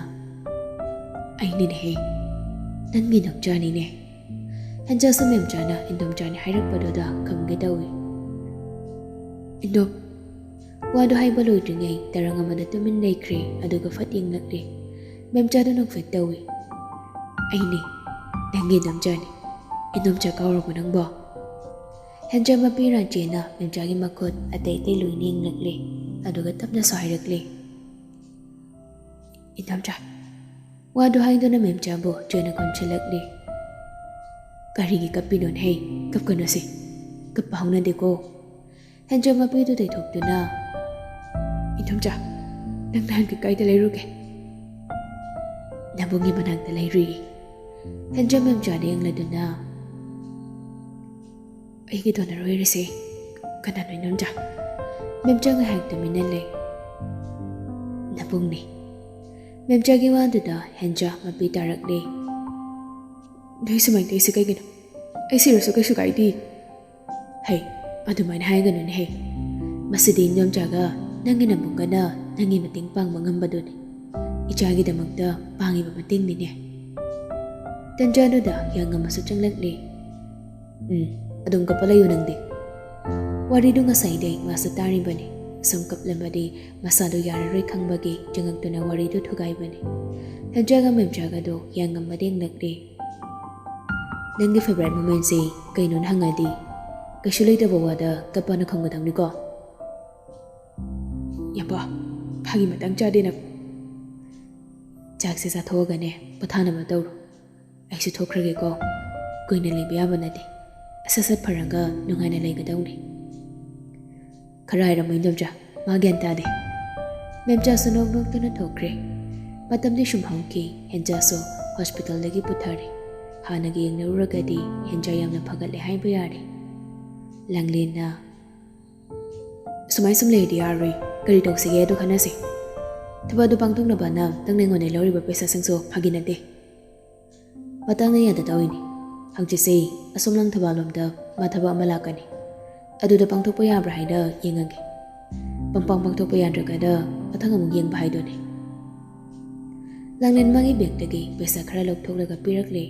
"ꯑꯩꯅꯤꯅꯦꯍꯦ, ꯅꯪꯒꯤ ꯏꯟꯗꯣꯝꯆꯥꯅꯤꯅꯦ꯫ ꯍꯦꯟꯖꯥꯁꯨ ꯃꯦꯝꯆꯥꯅ ꯏꯟꯗꯣꯝꯆꯥꯅꯤ ꯍꯥꯏꯔꯛꯄꯗꯨꯗ ꯈꯪꯒꯦ ꯇꯧꯏ꯫ ꯏꯟꯗꯣꯝ!" ꯋꯥꯗꯨ ꯍꯥꯏꯕ ꯂꯣꯏꯗ꯭ꯔꯤꯉꯩ ꯇꯔꯪ ꯑꯃꯗ ꯇꯨꯃꯤꯟ ꯂꯩꯈ꯭ꯔꯦ, ꯑꯗꯨꯒ ꯐꯠ ꯌꯦꯡꯂꯛꯂꯦ꯫ ꯃꯦꯝꯆꯥꯗꯨ ꯅꯣꯛꯐꯦꯠ ꯇꯧꯏ꯫ "ꯑꯩꯅꯦ, ꯅꯪꯒꯤ ꯏꯟꯗꯣꯝꯆꯥꯅꯤ꯫ ꯏꯟꯗꯣꯝꯆꯥ ꯀꯥꯎꯔꯕꯣ ꯅꯪꯕꯣ?" ꯍꯦꯟꯖꯥ ꯃꯄꯤ ꯔꯥꯟꯆꯦꯅ ꯃꯦꯝꯆꯥꯒꯤ ꯃꯈꯨꯠ ꯑꯇꯩ ꯑꯇꯩ ꯂꯣꯏꯅ ꯌꯦꯡꯂꯛꯂꯦ, ꯑꯗꯨꯒ ꯇꯞꯅꯁꯨ ꯍꯥꯏꯔꯛꯂꯦ꯫ "ꯏꯟꯗꯣꯝꯆꯥ!" ꯋꯥꯗꯨ ꯍꯥꯏꯗꯨꯅ ꯃꯦꯝꯆꯥꯕꯨ ꯆꯦꯅ ꯀꯣꯟꯁꯤꯜꯂꯛꯂꯦ꯫ "ꯀꯔꯤꯒꯤ ꯀꯞꯄꯤꯅꯣꯅꯦꯍꯦ? ꯀꯞꯀꯅꯨꯁꯦ꯫ ꯀꯞꯄ ꯍꯧꯅꯗꯦꯀꯣ꯫" ꯍꯦꯟꯖꯥ ꯃꯄꯤꯗꯨ ꯇꯩꯊꯣꯛꯇꯨꯅ, "ꯏꯟꯗꯣꯝꯆꯥ, ꯅꯪ ꯅꯍꯥꯟꯒꯩ ꯀꯥꯏꯗ ꯂꯩꯔꯨꯒꯦ?" "ꯅꯕꯨꯡꯒꯤ ꯃꯅꯥꯛꯇ ꯂꯩꯔꯨꯏ꯫" ꯍꯦꯟꯖꯥ ꯃꯦꯝꯆꯥꯗ ꯌꯦꯡꯂꯗꯨꯅ, "ꯑꯩꯒꯤ ꯗꯣꯅꯔ ꯑꯣꯏꯔꯤꯁꯦ ꯀꯅꯥꯅꯣ, ꯏꯟꯗꯣꯝꯆꯥ?" ꯃꯦꯝꯆꯥ ꯉꯥꯏꯍꯥꯛ ꯇꯨꯃꯤꯟꯅ ꯂꯩ꯫ "ꯅꯕꯨꯡꯅꯦ꯫" ꯃꯦꯝꯆꯥꯒꯤ ꯋꯥꯗꯨꯗ ꯍꯦꯟꯖꯥ ꯃꯄꯤ ꯇꯥꯔꯛꯂꯦ꯫ "ꯅꯣꯏ ꯁꯨꯃꯥꯏꯅ ꯇꯧꯔꯤꯁꯦ ꯀꯩꯒꯤꯅꯣ? ꯑꯩ ꯁꯤꯔꯁꯨ ꯀꯩꯁꯨ ꯀꯥꯏꯗꯦ꯫" "ꯍꯩ, ꯑꯗꯨꯃꯥꯏꯅ ꯍꯥꯏꯒꯅꯨꯅꯦꯍꯦ꯫ ꯃꯁꯤꯗꯤ ꯏꯟꯗꯣꯝꯆꯥꯒ ꯅꯪꯒꯤ ꯅꯕꯨꯡꯒꯅ ꯅꯪꯒꯤ ꯃꯇꯦꯡ ꯄꯥꯡꯕ ꯉꯝꯕꯗꯨꯅꯤ꯫ ꯏꯆꯥꯒꯤꯗꯃꯛꯇ ꯄꯥꯡꯉꯤꯕ ꯃꯇꯦꯡꯅꯤꯅꯦ꯫" ꯇꯟꯖꯥꯗꯨꯗ ꯍꯤꯌꯥꯡꯒꯝ ꯑꯃꯁꯨ ꯆꯪꯂꯛꯂꯦ꯫ "ꯎꯝ, ꯑꯗꯨꯝ ꯀꯞꯄ ꯂꯩꯌꯨ ꯅꯪꯗꯤ꯫" ꯋꯥꯔꯤꯗꯨ ꯉꯁꯥꯏꯗꯩ ꯃꯥꯁꯨ ꯇꯥꯔꯤꯕꯅꯤ꯫ ꯁꯨꯝ ꯀꯞꯂꯕꯗꯤ ꯃꯁꯥꯗꯨ ꯌꯥꯔꯔꯣꯏ ꯈꯪꯕꯒꯤ ꯆꯪꯉꯛꯇꯨꯅ ꯋꯥꯔꯤꯗꯨ ꯊꯨꯒꯥꯏꯕꯅꯤ꯫ ꯍꯦꯟꯖꯥꯒ ꯃꯦꯝꯆꯥꯒꯗꯣ ꯍꯤꯌꯥꯡꯒꯝ ꯑꯃꯗ ꯌꯦꯡꯂꯛꯂꯦ꯫ "ꯅꯪꯒꯤ ꯐꯦꯚꯣꯔꯥꯏꯠ ꯃꯣꯃꯦꯟꯁꯤ ꯀꯩꯅꯣꯅ ꯍꯪꯉꯗꯤ, ꯀꯩꯁꯨ ꯂꯩꯇꯕ ꯋꯥꯗ ꯀꯞꯄꯅ ꯈꯨꯝꯒꯗꯕꯅꯤꯀꯣ꯫" "ꯌꯥꯄꯥ, ꯐꯥꯒꯤ ꯃꯇꯥꯡ ꯆꯥꯗꯦ ꯅꯪ꯫ ꯆꯥꯛꯁꯦ ꯆꯥꯊꯣꯛꯑꯒꯅꯦ ꯄꯣꯊꯥꯅꯕ ꯇꯧꯔꯣ꯫ ꯑꯩꯁꯨ ꯊꯣꯛꯈ꯭ꯔꯒꯦꯀꯣ꯫ ꯀꯨꯏꯅ ꯂꯩꯕ ꯌꯥꯕ ꯅꯠꯇꯦ꯫ ꯁꯠ ꯁꯠ ꯐꯔꯒ ꯅꯨꯡꯉꯥꯏꯅ ꯂꯩꯒꯗꯧꯅꯤ꯫" "ꯈꯔ ꯍꯥꯏꯔꯝꯃꯣ ꯏꯟꯗꯣꯝꯆꯥ, ꯃꯥ ꯒ꯭ꯌꯥꯟ ꯇꯥꯗꯦ꯫" ꯃꯦꯝꯆꯥꯁꯨ ꯅꯣꯛ ꯅꯣꯛꯇꯨꯅ ꯊꯣꯛꯈ꯭ꯔꯦ꯫ ꯃꯇꯝꯗꯤ ꯁꯨꯝ ꯍꯧꯈꯤ꯫ ꯍꯦꯟꯖꯥꯁꯨ ꯍꯣꯁꯄꯤꯇꯥꯜꯗꯒꯤ ꯄꯨꯊꯔꯦ꯫ ꯍꯥꯟꯅꯒ ꯌꯦꯡꯅꯔꯨꯔꯒꯗꯤ ꯍꯦꯟꯖꯥ ꯌꯥꯝꯅ ꯐꯒꯠꯂꯦ ꯍꯥꯏꯕ ꯌꯥꯔꯦ꯫ ꯂꯥꯡꯂꯦꯟꯅ, "ꯁꯨꯃꯥꯏ ꯁꯨꯝ ꯂꯩꯔꯗꯤ ꯌꯥꯔꯔꯣꯏ꯫ ꯀꯔꯤ ꯇꯧꯁꯤꯒꯦ ꯑꯗꯨ ꯈꯟꯅꯁꯤ꯫ ꯊꯕꯛ ꯑꯗꯨ ꯄꯥꯡꯊꯣꯛꯅꯕꯅ ꯅꯪꯅ ꯑꯩꯉꯣꯟꯗꯩ ꯂꯧꯔꯤꯕ ꯄꯩꯁꯥꯁꯤꯡꯁꯨ ꯐꯥꯒꯤ ꯅꯠꯇꯦ꯫" "ꯃꯇꯥꯡꯅ ꯌꯥꯗ ꯇꯧꯔꯤꯅꯤ꯫ ꯍꯪꯆꯤꯠꯁꯦ ꯑꯁꯣꯝ ꯂꯪꯊꯕꯥꯜꯂꯣꯝꯗ ꯃꯥ ꯊꯕꯛ ꯑꯃ ꯂꯥꯛꯀꯅꯤ꯫ ꯑꯗꯨꯗ ꯄꯥꯡꯊꯣꯛꯄ ꯌꯥꯕ꯭ꯔꯥ ꯍꯥꯏꯅ ꯌꯦꯡꯉꯒꯦ꯫ ꯄꯪꯄꯥꯡ ꯄꯥꯡꯊꯣꯛꯄ ꯌꯥꯗ꯭ꯔꯒꯅ ꯃꯊꯪ ꯑꯃꯨꯛ ꯌꯦꯡꯕ ꯍꯥꯏꯗꯨꯅꯤ꯫" ꯂꯥꯡꯂꯦꯟ ꯃꯥꯒꯤ ꯕꯦꯒꯇꯒꯤ ꯄꯩꯁꯥ ꯈꯔ ꯂꯧꯊꯣꯛꯂꯒ ꯄꯤꯔꯛꯂꯦ꯫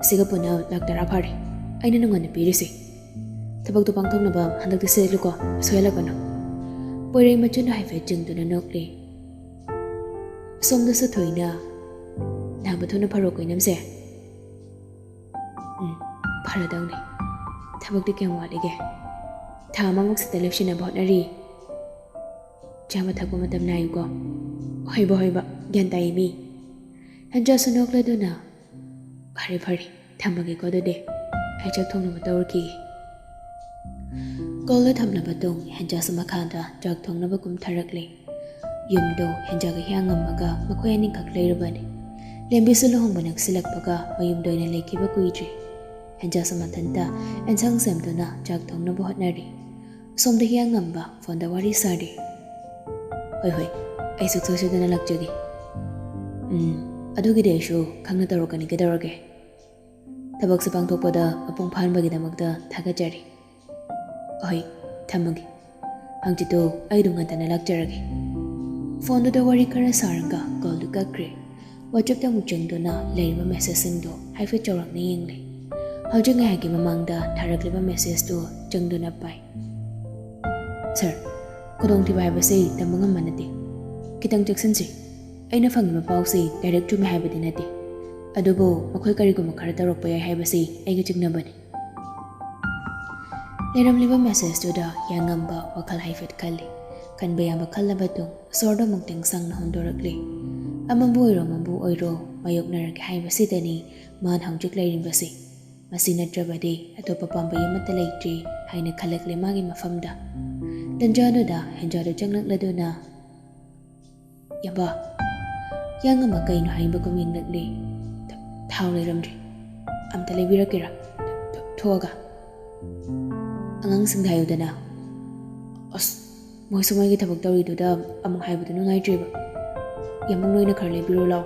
"ꯁꯤꯒ ꯄꯨꯟꯅ ꯂꯥꯛ ꯇꯔꯥ ꯐꯥꯔꯦ ꯑꯩꯅ ꯅꯉꯣꯟꯗ ꯄꯤꯔꯤꯁꯦ꯫ ꯊꯕꯛꯇꯣ ꯄꯥꯡꯊꯣꯛꯅꯕ ꯍꯟꯗꯛꯇꯤ ꯁꯤꯜꯂꯨꯀꯣ, ꯁꯣꯏꯍꯜꯂꯛꯀꯅꯨ꯫" ꯄꯣꯏꯔꯩ ꯃꯆꯨꯅ ꯍꯥꯏꯐꯦꯠ ꯆꯤꯡꯗꯨꯅ ꯅꯣꯛꯂꯦ꯫ ꯁꯣꯝꯗꯁꯨ ꯊꯣꯏꯅ, "ꯅꯥꯕ ꯊꯨꯅ ꯐꯔꯣꯀꯣ ꯏꯅꯝꯁꯦ꯫" "ꯎꯝ, ꯐꯔꯗꯧꯅꯤ꯫ ꯊꯕꯛꯇꯤ ꯀꯌꯥꯝ ꯋꯥꯠꯂꯤꯒꯦ?" "ꯊꯥ ꯑꯃꯃꯨꯛꯁꯤꯗ ꯂꯦꯞꯁꯤꯟꯅꯕ ꯍꯣꯠꯅꯔꯤ꯫" "ꯆꯥꯕ ꯊꯛꯄ ꯃꯇꯝ ꯅꯥꯏꯌꯨꯀꯣ꯫" "ꯍꯣꯏꯕ, ꯍꯣꯏꯕ, ꯒ꯭ꯌꯥꯟ ꯇꯥꯏꯌꯦ ꯃꯤ꯫" ꯍꯦꯟꯖꯥꯁꯨ ꯅꯣꯛꯂꯗꯨꯅ, "ꯐꯔꯦ, ꯐꯔꯦ, ꯊꯝꯃꯒꯦꯀꯣ ꯑꯗꯨꯗꯤ꯫ ꯑꯩ ꯆꯥꯛ ꯊꯣꯡꯅꯕ ꯇꯧꯔꯨꯈꯤꯒꯦ꯫" ꯀꯣꯜꯗꯣ ꯊꯝꯂꯕ ꯇꯨꯡ ꯍꯦꯟꯖꯥꯁꯨ ꯃꯈꯥꯗ ꯆꯥꯛ ꯊꯣꯡꯅꯕ ꯀꯨꯝꯊꯔꯛꯂꯦ꯫ ꯌꯨꯝꯗꯣ ꯍꯦꯟꯖꯥꯒ ꯍꯤꯌꯥꯡꯉꯝꯃꯒ ꯃꯈꯣꯏ ꯑꯅꯤꯈꯛ ꯂꯩꯔꯕꯅꯤ꯫ ꯂꯦꯝꯕꯤꯁꯨ ꯂꯨꯍꯣꯡꯕ ꯅꯛꯁꯤꯜꯂꯛꯄꯒ ꯃꯌꯨꯝꯗ ꯑꯣꯏꯅ ꯂꯩꯈꯤꯕ ꯀꯨꯏꯗ꯭ꯔꯤ꯫ ꯍꯦꯟꯖꯥꯁꯨ ꯃꯊꯟꯇ ꯑꯦꯟꯁꯥꯡ ꯁꯦꯝꯗꯨꯅ ꯆꯥꯛ ꯊꯣꯡꯅꯕ ꯍꯣꯠꯅꯔꯤ꯫ ꯁꯣꯝꯗ ꯍꯤꯌꯥꯡꯉꯝꯕ ꯐꯣꯟꯗ ꯋꯥꯔꯤ ꯁꯥꯔꯤ꯫ "ꯍꯣꯏ, ꯍꯣꯏ, ꯑꯩ ꯁꯨꯛꯁꯣꯏ ꯁꯣꯏꯗꯅ ꯂꯥꯛꯆꯒꯦ꯫ ꯎꯝ, ꯑꯗꯨꯒꯤꯗꯤ ꯑꯩꯁꯨ ꯈꯪꯅ ꯇꯧꯔꯛꯀꯅꯤ, ꯀꯩꯗꯧꯔꯒꯦ? ꯊꯕꯛꯁꯦ ꯄꯥꯡꯊꯣꯛꯄꯗ ꯃꯄꯨꯡ ꯐꯥꯍꯟꯕꯒꯤꯗꯃꯛꯇ ꯊꯥꯒꯠꯆꯔꯤ꯫ ꯍꯣꯏ, ꯊꯝꯃꯒꯦ꯫ ꯍꯪꯆꯤꯠꯇꯨ ꯑꯩ ꯑꯗꯨꯝ ꯉꯟꯇꯥꯅ ꯂꯥꯛꯆꯔꯒꯦ꯫" ꯐꯣꯟꯗꯨꯗ ꯋꯥꯔꯤ ꯈꯔ ꯁꯥꯔꯒ ꯀꯣꯜꯗꯨ ꯀꯛꯈ꯭ꯔꯦ꯫ WhatsAppꯇ ꯑꯃꯨꯛ ꯆꯪꯗꯨꯅ ꯂꯩꯔꯤꯕ ꯃꯦꯁꯦꯖꯁꯤꯡꯗꯣ ꯍꯥꯏꯐꯦꯠ ꯆꯥꯎꯔꯥꯛꯅ ꯌꯦꯡꯂꯦ꯫ ꯍꯧꯖꯤꯛ ꯉꯥꯏꯍꯥꯛꯀꯤ ꯃꯃꯥꯡꯗ ꯊꯥꯔꯛꯂꯤꯕ ꯃꯦꯁꯦꯖꯇꯨ ꯆꯪꯗꯨꯅ ꯄꯥꯏ꯫ "ꯁꯥꯔ, ꯈꯨꯗꯣꯡꯊꯤꯕ ꯍꯥꯏꯕꯁꯤ ꯇꯝꯕ ꯉꯝꯕ ꯅꯠꯇꯦ꯫ ꯈꯤꯇꯪ ꯆꯦꯛꯁꯤꯟꯁꯤ꯫ ꯑꯩꯅ ꯐꯪꯉꯤꯕ ꯄꯥꯎꯁꯤ ꯗꯥꯏꯔꯦꯛ ꯆꯨꯝꯃꯤ ꯍꯥꯏꯕꯗꯤ ꯅꯠꯇꯦ, ꯑꯗꯨꯕꯨ ꯃꯈꯣꯏ ꯀꯔꯤꯒꯨꯝꯕ ꯈꯔ ꯇꯧꯔꯛꯄ ꯌꯥꯏ ꯍꯥꯏꯕꯁꯤ ꯑꯩꯒꯤ ꯆꯤꯡꯅꯕꯅꯤ꯫" ꯂꯩꯔꯝꯂꯤꯕ ꯃꯦꯁꯦꯖꯇꯨꯗ ꯍꯤꯌꯥꯡꯉꯝꯕ ꯋꯥꯈꯜ ꯍꯥꯏꯐꯦꯠ ꯈꯜꯂꯤ꯫ ꯈꯟꯕ ꯌꯥꯕ ꯈꯜꯂꯕ ꯇꯨꯡ ꯁꯣꯔꯗꯣ ꯑꯃꯨꯛꯇꯪ ꯁꯥꯡꯅ ꯍꯣꯟꯗꯣꯔꯛꯂꯤ꯫ "ꯑꯃꯕꯨ ꯑꯣꯏꯔꯣ ꯑꯃꯕꯨ ꯑꯣꯏꯔꯣ ꯃꯥꯌꯣꯛꯅꯔꯒꯦ ꯍꯥꯏꯕꯁꯤꯗꯅꯤ ꯃꯥꯅ ꯍꯧꯖꯤꯛ ꯂꯩꯔꯤꯕꯁꯤ꯫ ꯃꯁꯤ ꯅꯠꯇ꯭ꯔꯕꯗꯤ ꯑꯇꯣꯞꯄ ꯄꯥꯝꯕꯩ ꯑꯃꯠꯇ ꯂꯩꯇ꯭ꯔꯤ" ꯍꯥꯏꯅ ꯈꯜꯂꯛꯂꯦ ꯃꯥꯒꯤ ꯃꯐꯝꯗ꯫ ꯇꯟꯖꯥꯗꯨꯗ ꯍꯦꯟꯖꯥꯗꯨ ꯆꯪꯂꯛꯂꯗꯨꯅ, "ꯌꯥꯝꯕ꯫" ꯍꯤꯌꯥꯡꯉꯝꯕ ꯀꯩꯅꯣ ꯍꯥꯏꯅꯤꯡꯕꯒꯨꯝ ꯌꯦꯡꯂꯛꯂꯦ꯫ "ꯊ-, ꯊꯥꯎ ꯂꯩꯔꯝꯗ꯭ꯔꯦ꯫ ꯑꯝꯇ ꯂꯩꯕꯤꯔꯛꯀꯦꯔꯥ? ꯊ-, ꯊꯣꯛꯑꯒ?" "ꯑꯉꯥꯡꯁꯤꯡꯗ ꯍꯥꯏꯌꯨꯗꯅ꯫" "ꯑꯁ, ꯃꯣꯏꯁꯨ ꯃꯣꯏꯒꯤ ꯊꯕꯛ ꯇꯧꯔꯤꯗꯨꯗ ꯑꯃꯨꯛ ꯍꯥꯏꯕꯗꯨ ꯅꯨꯡꯉꯥꯏꯇ꯭ꯔꯤꯕ꯫ ꯌꯥꯝꯕꯨꯡ, ꯅꯣꯏꯅ ꯈꯔ ꯂꯩꯕꯤꯔꯣ ꯂꯥꯎ꯫"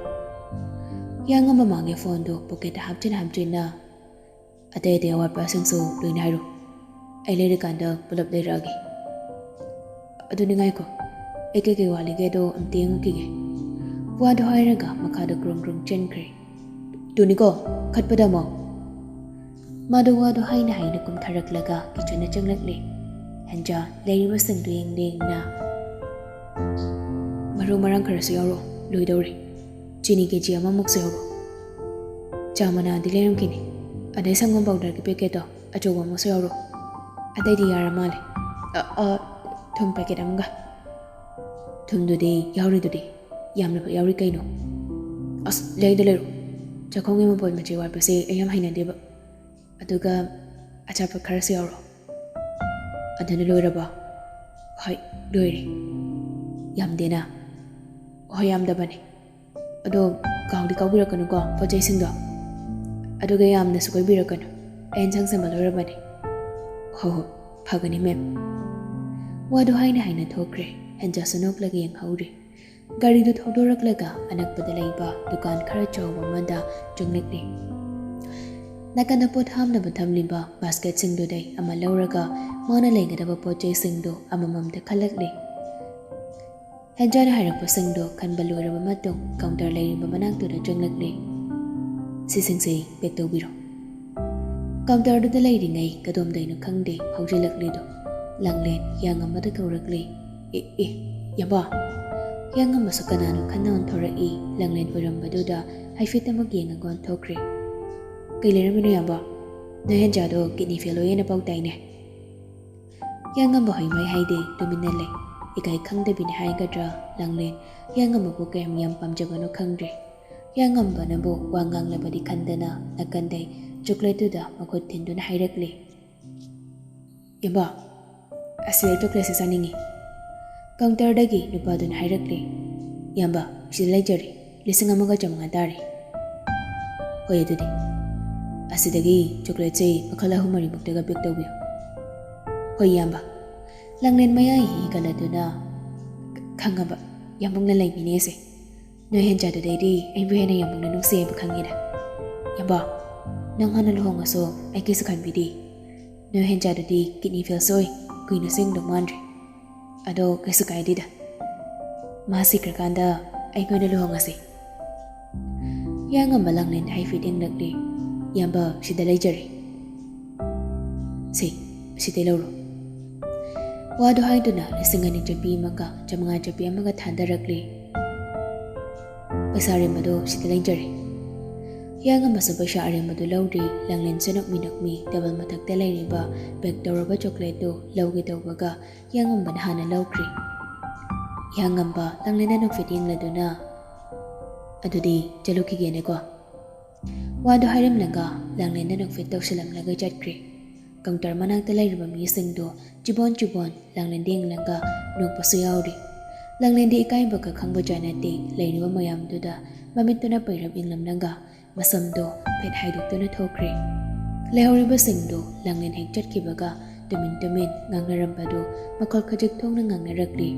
ꯍꯤꯌꯥꯡꯉꯝꯕ ꯃꯥꯒꯤ ꯐꯣꯟꯗꯨ ꯄꯣꯀꯦꯠꯇ ꯍꯥꯞꯆꯤꯟ ꯍꯥꯞꯆꯤꯟꯅ, "ꯑꯇꯩ ꯑꯇꯩ ꯑꯋꯥꯠꯄꯁꯤꯡꯁꯨ ꯂꯣꯏꯅ ꯍꯥꯏꯔꯣ꯫ ꯑꯩ ꯂꯩꯔꯀꯥꯟꯗ ꯄꯨꯂꯞ ꯂꯩꯔꯛꯑꯒꯦ꯫ ꯑꯗꯨꯗꯤ ꯉꯥꯏꯈꯣ, ꯑꯩ ꯀꯩꯀꯩ ꯋꯥꯠꯂꯤꯒꯦꯗꯣ ꯑꯝꯇ ꯌꯦꯡꯉꯨꯈꯤꯒꯦ꯫" ꯋꯥꯗꯨ ꯍꯥꯏꯔꯒ ꯃꯈꯥꯗ ꯒ꯭ꯔꯨꯡ ꯒ꯭ꯔꯨꯡ ꯆꯦꯟꯈ꯭ꯔꯦ꯫ "ꯇꯨꯅꯤꯀꯣ, ꯈꯠꯄꯗ ꯑꯃꯨꯛ!" ꯃꯥꯗꯣ ꯋꯥꯗꯣ ꯍꯥꯏꯅ ꯍꯥꯏꯅ ꯀꯨꯝꯊꯔꯛꯂꯒ ꯀꯤꯆꯟꯗ ꯆꯪꯂꯛꯂꯦ꯫ ꯍꯦꯟꯖꯥ ꯂꯩꯔꯤꯕꯁꯤꯡꯗꯨ ꯌꯦꯡ ꯌꯦꯡꯅ, "ꯃꯔꯨ ꯃꯔꯥꯡ ꯈꯔꯁꯨ ꯌꯥꯎꯔꯣ, ꯂꯣꯏꯗꯧꯔꯦ꯫ ꯆꯤꯅꯤ ꯀꯦ ꯖꯤ ꯑꯃꯃꯨꯛꯁꯨ ꯌꯥꯎꯔꯣ꯫ ꯆꯥ ꯃꯅꯥꯗꯤ ꯂꯩꯔꯝꯈꯤꯅꯤ, ꯑꯗꯩ ꯁꯪꯒꯣꯝ ꯄꯥꯎꯗꯔꯒꯤ ꯄꯦꯀꯦꯠꯇꯣ ꯑꯆꯧꯕ ꯑꯃꯁꯨ ꯌꯥꯎꯔꯣ꯫ ꯑꯇꯩꯗꯤ ꯌꯥꯔ ꯃꯥꯜꯂꯦ꯫ ꯑ, ꯑ, ꯊꯨꯝ ꯄꯦꯀꯦꯠ ꯑꯃꯒ꯫ ꯊꯨꯝꯗꯨꯗꯤ ꯌꯥꯎꯔꯤꯗꯨꯗꯤ, ꯌꯥꯝꯅ ꯌꯥꯎꯔꯤ ꯀꯩꯅꯣ꯫ ꯑꯁ, ꯂꯩꯗ ꯂꯩꯔꯣ꯫ ꯆꯥꯛꯈꯨꯝꯒꯤ ꯃꯄꯣꯠ ꯃꯆꯩ ꯋꯥꯠꯄꯁꯦ ꯑꯩ ꯌꯥꯝ ꯍꯩꯅꯗꯦꯕ꯫ ꯑꯗꯨꯒ ꯑꯆꯥꯄꯣꯠ ꯈꯔꯁꯨ ꯌꯥꯎꯔꯣ꯫ ꯑꯗꯨꯅ ꯂꯣꯏꯔꯕꯣ?" "ꯍꯣꯏ, ꯂꯣꯏꯔꯦ꯫" "ꯌꯥꯝꯗꯦꯅ?" "ꯍꯣꯏ, ꯌꯥꯝꯗꯕꯅꯦ꯫ ꯑꯗꯣ ꯀꯥꯎꯗꯤ ꯀꯥꯎꯕꯤꯔꯛꯀꯅꯨꯀꯣ, ꯄꯣꯠ ꯆꯩꯁꯤꯡꯗꯣ꯫ ꯑꯗꯨꯒ ꯌꯥꯝꯅꯁꯨ ꯀꯣꯏꯕꯤꯔꯛꯀꯅꯨ꯫ ꯑꯩ ꯏꯟꯁꯥꯡ ꯁꯦꯝꯕ ꯂꯣꯏꯔꯕꯅꯦ꯫" "ꯍꯣ ꯍꯣ, ꯐꯒꯅꯤ, ꯃꯦꯝ꯫" ꯋꯥꯗꯣ ꯍꯥꯏꯅ ꯍꯥꯏꯅ ꯊꯣꯛꯈ꯭ꯔꯦ꯫ ꯍꯦꯟꯖꯥꯁꯨ ꯅꯣꯛꯂꯒ ꯌꯦꯡꯍꯧꯔꯤ꯫ ꯒꯥꯔꯤꯗꯨ ꯊꯧꯗꯣꯔꯛꯂꯒ ꯑꯅꯛꯄꯗ ꯂꯩꯕ ꯗꯨꯀꯥꯟ ꯈꯔ ꯆꯥꯎꯕ ꯑꯃꯗ ꯆꯪꯂꯛꯂꯤ꯫ ꯅꯥꯀꯟꯗ ꯄꯣꯠ ꯍꯥꯞꯅꯕ ꯊꯝꯂꯤꯕ ꯕꯥꯁꯀꯦꯠꯁꯤꯡꯗꯨꯗꯩ ꯑꯃ ꯂꯧꯔꯒ ꯃꯥꯅ ꯂꯩꯒꯗꯕ ꯄꯣꯠ ꯆꯩꯁꯤꯡꯗꯨ ꯑꯃꯃꯝꯇ ꯈꯜꯂꯛꯂꯤ꯫ ꯍꯦꯟꯖꯥꯅ ꯍꯥꯏꯔꯛꯄꯁꯤꯡꯗꯣ ꯈꯟꯕ ꯂꯣꯏꯔꯕ ꯃꯇꯨꯡ ꯀꯥꯎꯟꯇꯔ ꯂꯩꯔꯤꯕ ꯃꯅꯥꯛꯇꯨꯗ ꯆꯪꯂꯛꯂꯤ꯫ "ꯁꯤꯁꯤꯡꯁꯦ ꯄꯦꯛ ꯇꯧꯕꯤꯔꯣ꯫" ꯀꯥꯎꯟꯇꯔꯗꯨꯗ ꯂꯩꯔꯤꯉꯩ ꯀꯗꯣꯝꯗꯩꯅꯣ ꯈꯪꯗꯦ ꯍꯧꯖꯤꯜꯂꯛꯂꯤꯗꯣ꯫ ꯂꯥꯡꯂꯦꯟ ꯍꯤꯌꯥꯡꯉꯝꯕꯗ ꯀꯧꯔꯛꯂꯤ꯫ "ꯑꯦ, ꯑꯦ, ꯌꯥꯝꯕ!" ꯍꯤꯌꯥꯡꯉꯝꯕꯁꯨ ꯀꯅꯥꯅꯣ ꯈꯟꯅ ꯑꯣꯟꯊꯣꯔꯛꯏ꯫ ꯂꯥꯡꯂꯦꯟ ꯑꯣꯏꯔꯝꯕꯗꯨꯗ ꯍꯥꯏꯐꯦꯠ ꯑꯃꯨꯛ ꯌꯦꯡꯉꯒ ꯑꯣꯟꯊꯣꯛꯈ꯭ꯔꯦ꯫ "ꯀꯩ ꯂꯩꯔꯝꯃꯤꯅꯣ, ꯌꯥꯝꯕ? ꯅꯣꯏ ꯍꯦꯟꯖꯥꯗꯣ ꯀꯤꯗꯅꯤ ꯐꯦꯜ ꯑꯣꯏꯌꯦꯅ ꯄꯥꯎ ꯇꯥꯏꯅꯦ?" ꯍꯤꯌꯥꯡꯉꯝꯕ ꯍꯣꯏ ꯃꯣꯏ ꯍꯥꯏꯗꯦ, ꯇꯨꯃꯤꯟꯅ ꯂꯩ꯫ ꯏꯀꯥꯏ ꯈꯪꯗꯕꯤꯅꯤ ꯍꯥꯏꯒꯗ꯭ꯔꯥ, ꯂꯥꯡꯂꯦꯟ ꯍꯤꯌꯥꯡꯉꯝꯕꯕꯨ ꯀꯌꯥꯝ ꯌꯥꯝ ꯄꯥꯝꯖꯕꯅꯣ ꯈꯪꯗ꯭ꯔꯦ꯫ ꯍꯤꯌꯥꯡꯉꯝꯕꯅꯕꯨ ꯋꯥ ꯉꯥꯡꯂꯕꯗꯤ ꯈꯟꯗꯅ ꯅꯥꯀꯟꯗꯩ ꯆꯣꯀ꯭ꯂꯦꯠꯇꯨꯗ ꯃꯈꯨꯠ ꯊꯤꯟꯗꯨꯅ ꯍꯥꯏꯔꯛꯂꯤ꯫ "ꯏꯌꯥꯝꯕ, ꯑꯁꯤꯗ ꯆꯣꯀ꯭ꯂꯦꯠꯁꯦ ꯆꯥꯅꯤꯡꯉꯤ꯫" ꯀꯥꯎꯟꯇꯔꯗꯒꯤ ꯅꯨꯄꯥꯗꯨꯅ ꯍꯥꯏꯔꯛꯂꯤ꯫ "ꯏꯌꯥꯝꯕ, ꯁꯤꯗ ꯂꯩꯖꯔꯦ, ꯂꯤꯁꯤꯡ ꯑꯃꯒ ꯆꯥꯃꯉꯥ ꯇꯥꯔꯦ꯫" "ꯍꯣꯏ, ꯑꯗꯨꯗꯤ ꯑꯁꯤꯗꯒꯤ ꯆꯣꯀ꯭ꯂꯦꯠꯁꯦ ꯃꯈꯜ ꯑꯍꯨꯝ ꯃꯔꯤꯃꯨꯛꯇꯒ ꯄꯦꯛ ꯇꯧꯕꯤꯌꯨ꯫" "ꯍꯣꯏ, ꯏꯌꯥꯝꯕ꯫" ꯂꯥꯡꯂꯦꯟ ꯃꯌꯥꯏ ꯍꯤꯒꯠꯂꯗꯨꯅ, "ꯈꯪꯉꯕ, ꯌꯥꯝꯕꯨꯡꯅ ꯂꯩꯕꯤꯅꯦꯁꯦ꯫ ꯅꯣꯏ ꯍꯦꯟꯖꯥꯗꯨꯗꯩꯗꯤ ꯑꯩꯕꯨ ꯍꯦꯟꯅ ꯌꯥꯝꯕꯨꯡꯅ ꯅꯨꯡꯁꯤ ꯍꯥꯏꯕ ꯈꯪꯉꯤꯗ꯫ ꯌꯥꯝꯕ, ꯅꯪ ꯍꯥꯟꯅ ꯂꯨꯍꯣꯡꯉꯁꯨ ꯑꯩ ꯀꯩꯁꯨ ꯈꯟꯕꯤꯗꯦ꯫ ꯅꯣꯏ ꯍꯦꯟꯖꯥꯗꯨꯗꯤ ꯀꯤꯗꯅꯤ ꯐꯦꯜꯁꯨ ꯑꯣꯏ, ꯀꯨꯏꯅꯁꯨ ꯍꯤꯡꯗꯧ ꯃꯥꯟꯗ꯭ꯔꯦ꯫ ꯑꯗꯣ ꯀꯩꯁꯨ ꯀꯥꯏꯗꯦꯗ꯫ ꯃꯥ ꯁꯤꯈ꯭ꯔꯀꯥꯟꯗ ꯑꯩꯈꯣꯏꯅ ꯂꯨꯍꯣꯡꯉꯁꯤ꯫ ꯍꯤꯌꯥꯡꯉꯝꯕ ꯂꯥꯡꯂꯦꯟꯗ ꯍꯥꯏꯐꯦꯠ ꯌꯦꯡꯂꯛꯂꯤ꯫ "ꯏꯌꯥꯝꯕ, ꯁꯤꯗ ꯂꯩꯖꯔꯦ꯫ ꯁꯦ, ꯁꯤꯗꯩ ꯂꯧꯔꯣ"꯫ ꯋꯥꯗꯨ ꯍꯥꯏꯗꯨꯅ ꯂꯤꯁꯤꯡ ꯑꯅꯤ ꯆꯠꯄꯤ ꯑꯃꯒ ꯆꯥꯃꯉꯥ ꯆꯠꯄꯤ ꯑꯃꯒ ꯊꯥꯗꯔꯛꯂꯤ꯫ "ꯄꯩꯁꯥ ꯑꯔꯦꯝꯕꯗꯣ ꯁꯤꯗ ꯂꯩꯖꯔꯦ"꯫ ꯍꯤꯌꯥꯡꯉꯝꯕꯁꯨ ꯄꯩꯁꯥ ꯑꯔꯦꯝꯕꯗꯨ ꯂꯧꯔꯤ꯫ ꯂꯥꯡꯂꯦꯟꯁꯨ ꯅꯣꯛꯃꯤ ꯅꯣꯛꯃꯤ ꯇꯦꯕꯜ ꯃꯊꯛꯇ ꯂꯩꯔꯤꯕ ꯄꯦꯛ ꯇꯧꯔꯕ ꯆꯣꯀ꯭ꯂꯦꯠꯇꯨ ꯂꯧꯒꯦ ꯇꯧꯕꯒ ꯍꯤꯌꯥꯡꯉꯝꯕꯅ ꯍꯥꯟꯅ ꯂꯧꯈ꯭ꯔꯦ꯫ ꯍꯤꯌꯥꯡꯉꯝꯕ ꯂꯥꯡꯂꯦꯟꯗ ꯅꯣꯛꯐꯦꯠ ꯌꯦꯡꯂꯗꯨꯅ, "ꯑꯗꯨꯗꯤ ꯆꯠꯂꯨꯈꯤꯒꯦꯅꯦꯀꯣ"꯫ ꯋꯥꯗꯨ ꯍꯥꯏꯔꯝꯂꯒ ꯂꯥꯡꯂꯦꯟꯗ ꯅꯣꯛꯐꯦꯠ ꯇꯧꯁꯤꯜꯂꯝꯂꯒ ꯆꯠꯈ꯭ꯔꯦ꯫ ꯀꯥꯎꯟꯇꯔ ꯃꯅꯥꯛꯇ ꯂꯩꯔꯤꯕ ꯃꯤꯁꯤꯡꯗꯨ ꯆꯤꯕꯣꯟ ꯆꯤꯕꯣꯟ ꯂꯥꯡꯂꯦꯟꯗ ꯌꯦꯡꯂꯒ ꯅꯣꯛꯄꯁꯨ ꯌꯥꯎꯔꯤ꯫ ꯂꯥꯡꯂꯦꯟꯗꯤ ꯏꯀꯥꯏꯕꯒ ꯈꯪꯕꯖꯥꯠ ꯅꯠꯇꯦ꯫ ꯂꯩꯔꯤꯕ ꯃꯌꯥꯝꯗꯨꯗ ꯃꯃꯤꯠꯇꯨꯅ ꯄꯩꯔꯞ ꯌꯦꯡꯂꯝꯂꯒ ꯃꯁꯝꯗꯣ ꯐꯦꯠ ꯍꯥꯏꯗꯣꯛꯇꯨꯅ ꯊꯣꯛꯈ꯭ꯔꯦ꯫ ꯂꯩꯍꯧꯔꯤꯕꯁꯤꯡꯗꯨ ꯂꯥꯡꯂꯦꯟ ꯍꯦꯛ ꯆꯠꯈꯤꯕꯒ ꯇꯨꯃꯤꯟ ꯇꯨꯃꯤꯟ ꯉꯥꯡꯅꯔꯝꯕꯗꯨ ꯃꯈꯣꯜ ꯈꯖꯤꯛ ꯊꯣꯛꯅ ꯉꯥꯡꯅꯔꯛꯂꯤ꯫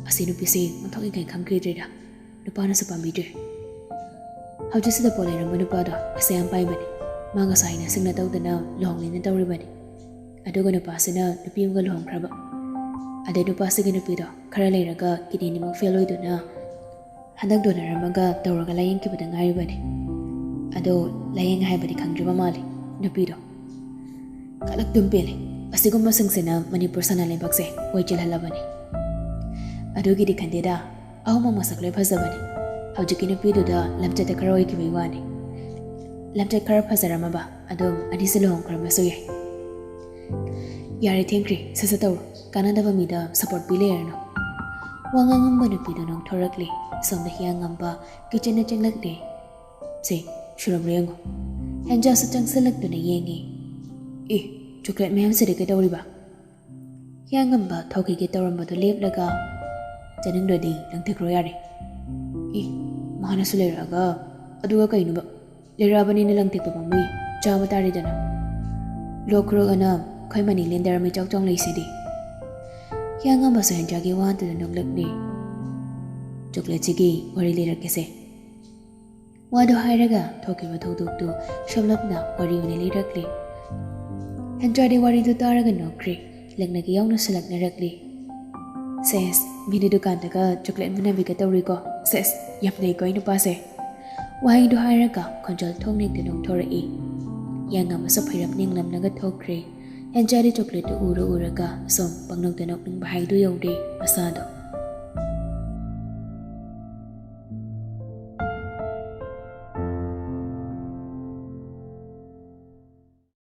"ꯑꯁꯤ ꯅꯨꯄꯤꯁꯤ ꯑꯣꯟꯊꯣꯛ ꯏꯀꯥꯏ ꯈꯪꯈꯤꯗ꯭ꯔꯦꯗ꯫ ꯅꯨꯄꯥꯅꯁꯨ ꯄꯥꯝꯕꯤꯗ꯭ꯔꯦ꯫ ꯍꯧꯖꯤꯛꯁꯤꯗ ꯄꯣꯠ ꯂꯩꯔꯝꯕ ꯅꯨꯄꯥꯗꯣ ꯄꯩꯁꯥ ꯌꯥꯝ ꯄꯥꯏꯕꯅꯤ꯫ ꯃꯥꯒ ꯁꯥꯏꯅ ꯁꯤꯡꯅ ꯇꯧꯗꯅ ꯂꯨꯍꯣꯡꯅꯤꯅ ꯇꯧꯔꯤꯕꯅꯤ꯫ ꯑꯗꯨꯒ ꯅꯨꯄꯥꯁꯤꯅ ꯅꯨꯄꯤ ꯑꯃꯒ ꯂꯨꯍꯣꯡꯈ꯭ꯔꯕ꯫ ꯑꯗꯩ ꯅꯨꯄꯥꯁꯤꯒꯤ ꯅꯨꯄꯤꯗꯣ ꯈꯔ ꯂꯩꯔꯒ ꯀꯤꯗꯅꯤꯃꯛ ꯐꯦꯜ ꯑꯣꯏꯗꯨꯅ ꯍꯟꯗꯛ ꯗꯣꯅꯔ ꯑꯃꯒ ꯇꯧꯔꯒ ꯂꯥꯌꯦꯡꯈꯤꯕꯗ ꯉꯥꯏꯔꯤꯕꯅꯤ꯫ ꯑꯗꯣ ꯂꯥꯌꯦꯡ ꯍꯥꯏꯕꯗꯤ ꯈꯪꯗ꯭ꯔꯤꯕ ꯃꯥꯜꯂꯤ ꯅꯨꯄꯤꯗꯣ꯫ ꯈꯂꯛꯇꯨꯝ ꯄꯦꯜꯂꯦ꯫ ꯑꯁꯤꯒꯨꯝꯕꯁꯤꯡꯁꯤꯅ ꯃꯅꯤꯄꯨꯔ ꯁꯅꯥ ꯂꯩꯕꯥꯛꯁꯦ ꯋꯥꯏ ꯆꯤꯜꯍꯜꯂꯕꯅꯤ꯫ ꯑꯗꯨꯒꯤꯗꯤ ꯈꯟꯗꯦꯗ, ꯑꯍꯨꯝꯃꯛ ꯃꯁꯛ ꯂꯣꯏ ꯐꯖꯕꯅꯤ꯫ ꯍꯧꯖꯤꯛꯀꯤ ꯅꯨꯄꯤꯗꯨꯗ ꯂꯝꯆꯠꯇ ꯈꯔ ꯑꯣꯏꯈꯤꯕꯒꯤ ꯋꯥꯅꯤ꯫ ꯂꯝꯆꯠ ꯈꯔ ꯐꯖꯔꯝꯃꯕ ꯑꯗꯨꯝ ꯑꯅꯤꯁꯤ ꯂꯨꯍꯣꯡꯈ꯭ꯔꯕꯁꯨ ꯌꯥꯏ꯫ ꯌꯥꯔꯦ, ꯊꯦꯡꯈ꯭ꯔꯦ, ꯁꯠ ꯁꯠ ꯇꯧꯔꯣ꯫ ꯀꯥꯟꯅꯗꯕ ꯃꯤꯗ ꯁꯞꯄꯣꯔꯠ ꯄꯤ ꯂꯩꯔꯅꯨ꯫ ꯋꯥ ꯉꯥꯡꯉꯝꯕ ꯅꯨꯄꯤꯗꯨ ꯅꯣꯡꯊꯣꯔꯛꯂꯦ꯫ ꯁꯣꯝꯗ ꯍꯤꯌꯥꯡꯉꯝꯕ ꯀꯤꯆꯟꯗ ꯆꯪꯂꯛꯂꯦ꯫ "ꯁꯦ, ꯁꯨꯔꯕ꯭ꯔꯥ ꯌꯦꯡꯉꯣ꯫ ꯍꯦꯟꯖꯥꯁꯨ ꯆꯪꯁꯤꯜꯂꯛꯇꯨꯅ ꯌꯦꯡꯉꯤ꯫ ꯑꯦ, ꯆꯣꯀ꯭ꯂꯦꯠ ꯃꯌꯥꯝꯁꯤꯗꯤ ꯀꯩꯗꯧꯔꯤꯕ?" ꯍꯤꯌꯥꯡꯉꯝꯕ ꯊꯣꯛꯈꯤꯒꯦ ꯇꯧꯔꯝꯕꯗꯨ ꯂꯦꯞꯂꯒ, "ꯆꯥꯅꯤꯡꯗ꯭ꯔꯗꯤ ꯂꯪꯊꯣꯛꯈ꯭ꯔꯣ ꯌꯥꯔꯦ꯫" "ꯑꯦ, ꯃꯥꯅꯁꯨ ꯂꯩꯔꯛꯑꯒ, ꯑꯗꯨꯒ ꯀꯩꯅꯣꯕ? ꯂꯩꯔꯛꯑꯕꯅꯤꯅ ꯂꯪꯊꯣꯛꯄ ꯄꯥꯝꯃꯨꯏ, ꯆꯥꯕ ꯇꯥꯔꯦꯗꯅ꯫ ꯂꯣꯛ ꯈꯨꯔꯛ ꯑꯅ ꯑꯩꯈꯣꯏ ꯃꯅꯤ ꯂꯦꯟꯗꯔ ꯃꯩꯆꯥꯎ ꯆꯥꯎꯅ ꯂꯩꯁꯤꯗꯤ꯫" ꯍꯤꯌꯥꯡꯉꯝꯕꯁꯨ ꯍꯦꯟꯖꯥꯒꯤ ꯋꯥꯗꯨꯗ ꯅꯣꯛꯂꯛꯂꯦ꯫ "ꯆꯣꯀ꯭ꯂꯦꯠꯁꯤꯒꯤ ꯋꯥꯔꯤ ꯂꯤꯔꯛꯀꯦꯁꯦ꯫" ꯋꯥꯗꯨ ꯍꯥꯏꯔꯒ ꯊꯣꯛꯈꯤꯕ ꯊꯧꯗꯣꯛꯇꯨ ꯁꯝꯂꯞꯅ ꯋꯥꯔꯤ ꯑꯣꯏꯅ ꯂꯤꯔꯛꯂꯦ꯫ ꯍꯦꯟꯖꯥꯗꯤ ꯋꯥꯔꯤꯗꯨ ꯇꯥꯔꯒ ꯅꯣꯛꯈ꯭ꯔꯦ꯫ ꯂꯛꯅꯒꯦ ꯌꯥꯎꯅꯁꯨ ꯂꯛꯅꯔꯛꯂꯦ꯫ "ꯁꯦꯁ, ꯃꯤꯅ ꯗꯨꯀꯥꯟꯗꯒ ꯆꯣꯀ꯭ꯂꯦꯠ ꯃꯨꯟꯅꯕꯤꯒ ꯇꯧꯔꯤꯀꯣ꯫ ꯁꯦꯁ, ꯌꯥꯝ ꯅꯩꯀꯣ ꯑꯩ ꯅꯨꯄꯥꯁꯦ꯫ ꯋꯥꯍꯩꯗꯣ ꯍꯥꯏꯔꯒ ꯈꯣꯟꯖꯦꯜ ꯊꯣꯡ ꯅꯤꯡꯇ ꯅꯣꯛꯊꯣꯔꯛꯏ꯫ ꯌꯥꯉꯝ ꯑꯃꯁꯨ ꯐꯩꯔꯞ ꯅꯤꯡꯂꯝꯂꯒ ꯊꯣꯛꯈ꯭ꯔꯦ꯫ ꯍꯦꯟꯖꯥꯗꯤ ꯆꯣꯀ꯭ꯂꯦꯠꯇꯨ ꯎꯔ ꯎꯔꯒ ꯁꯨꯝ ꯄꯪꯅꯣꯛꯇ ꯅꯣꯛꯅꯤꯡꯕ ꯍꯥꯏꯗꯨ ꯌꯧꯔꯦ ꯃꯁꯥꯗꯣ꯫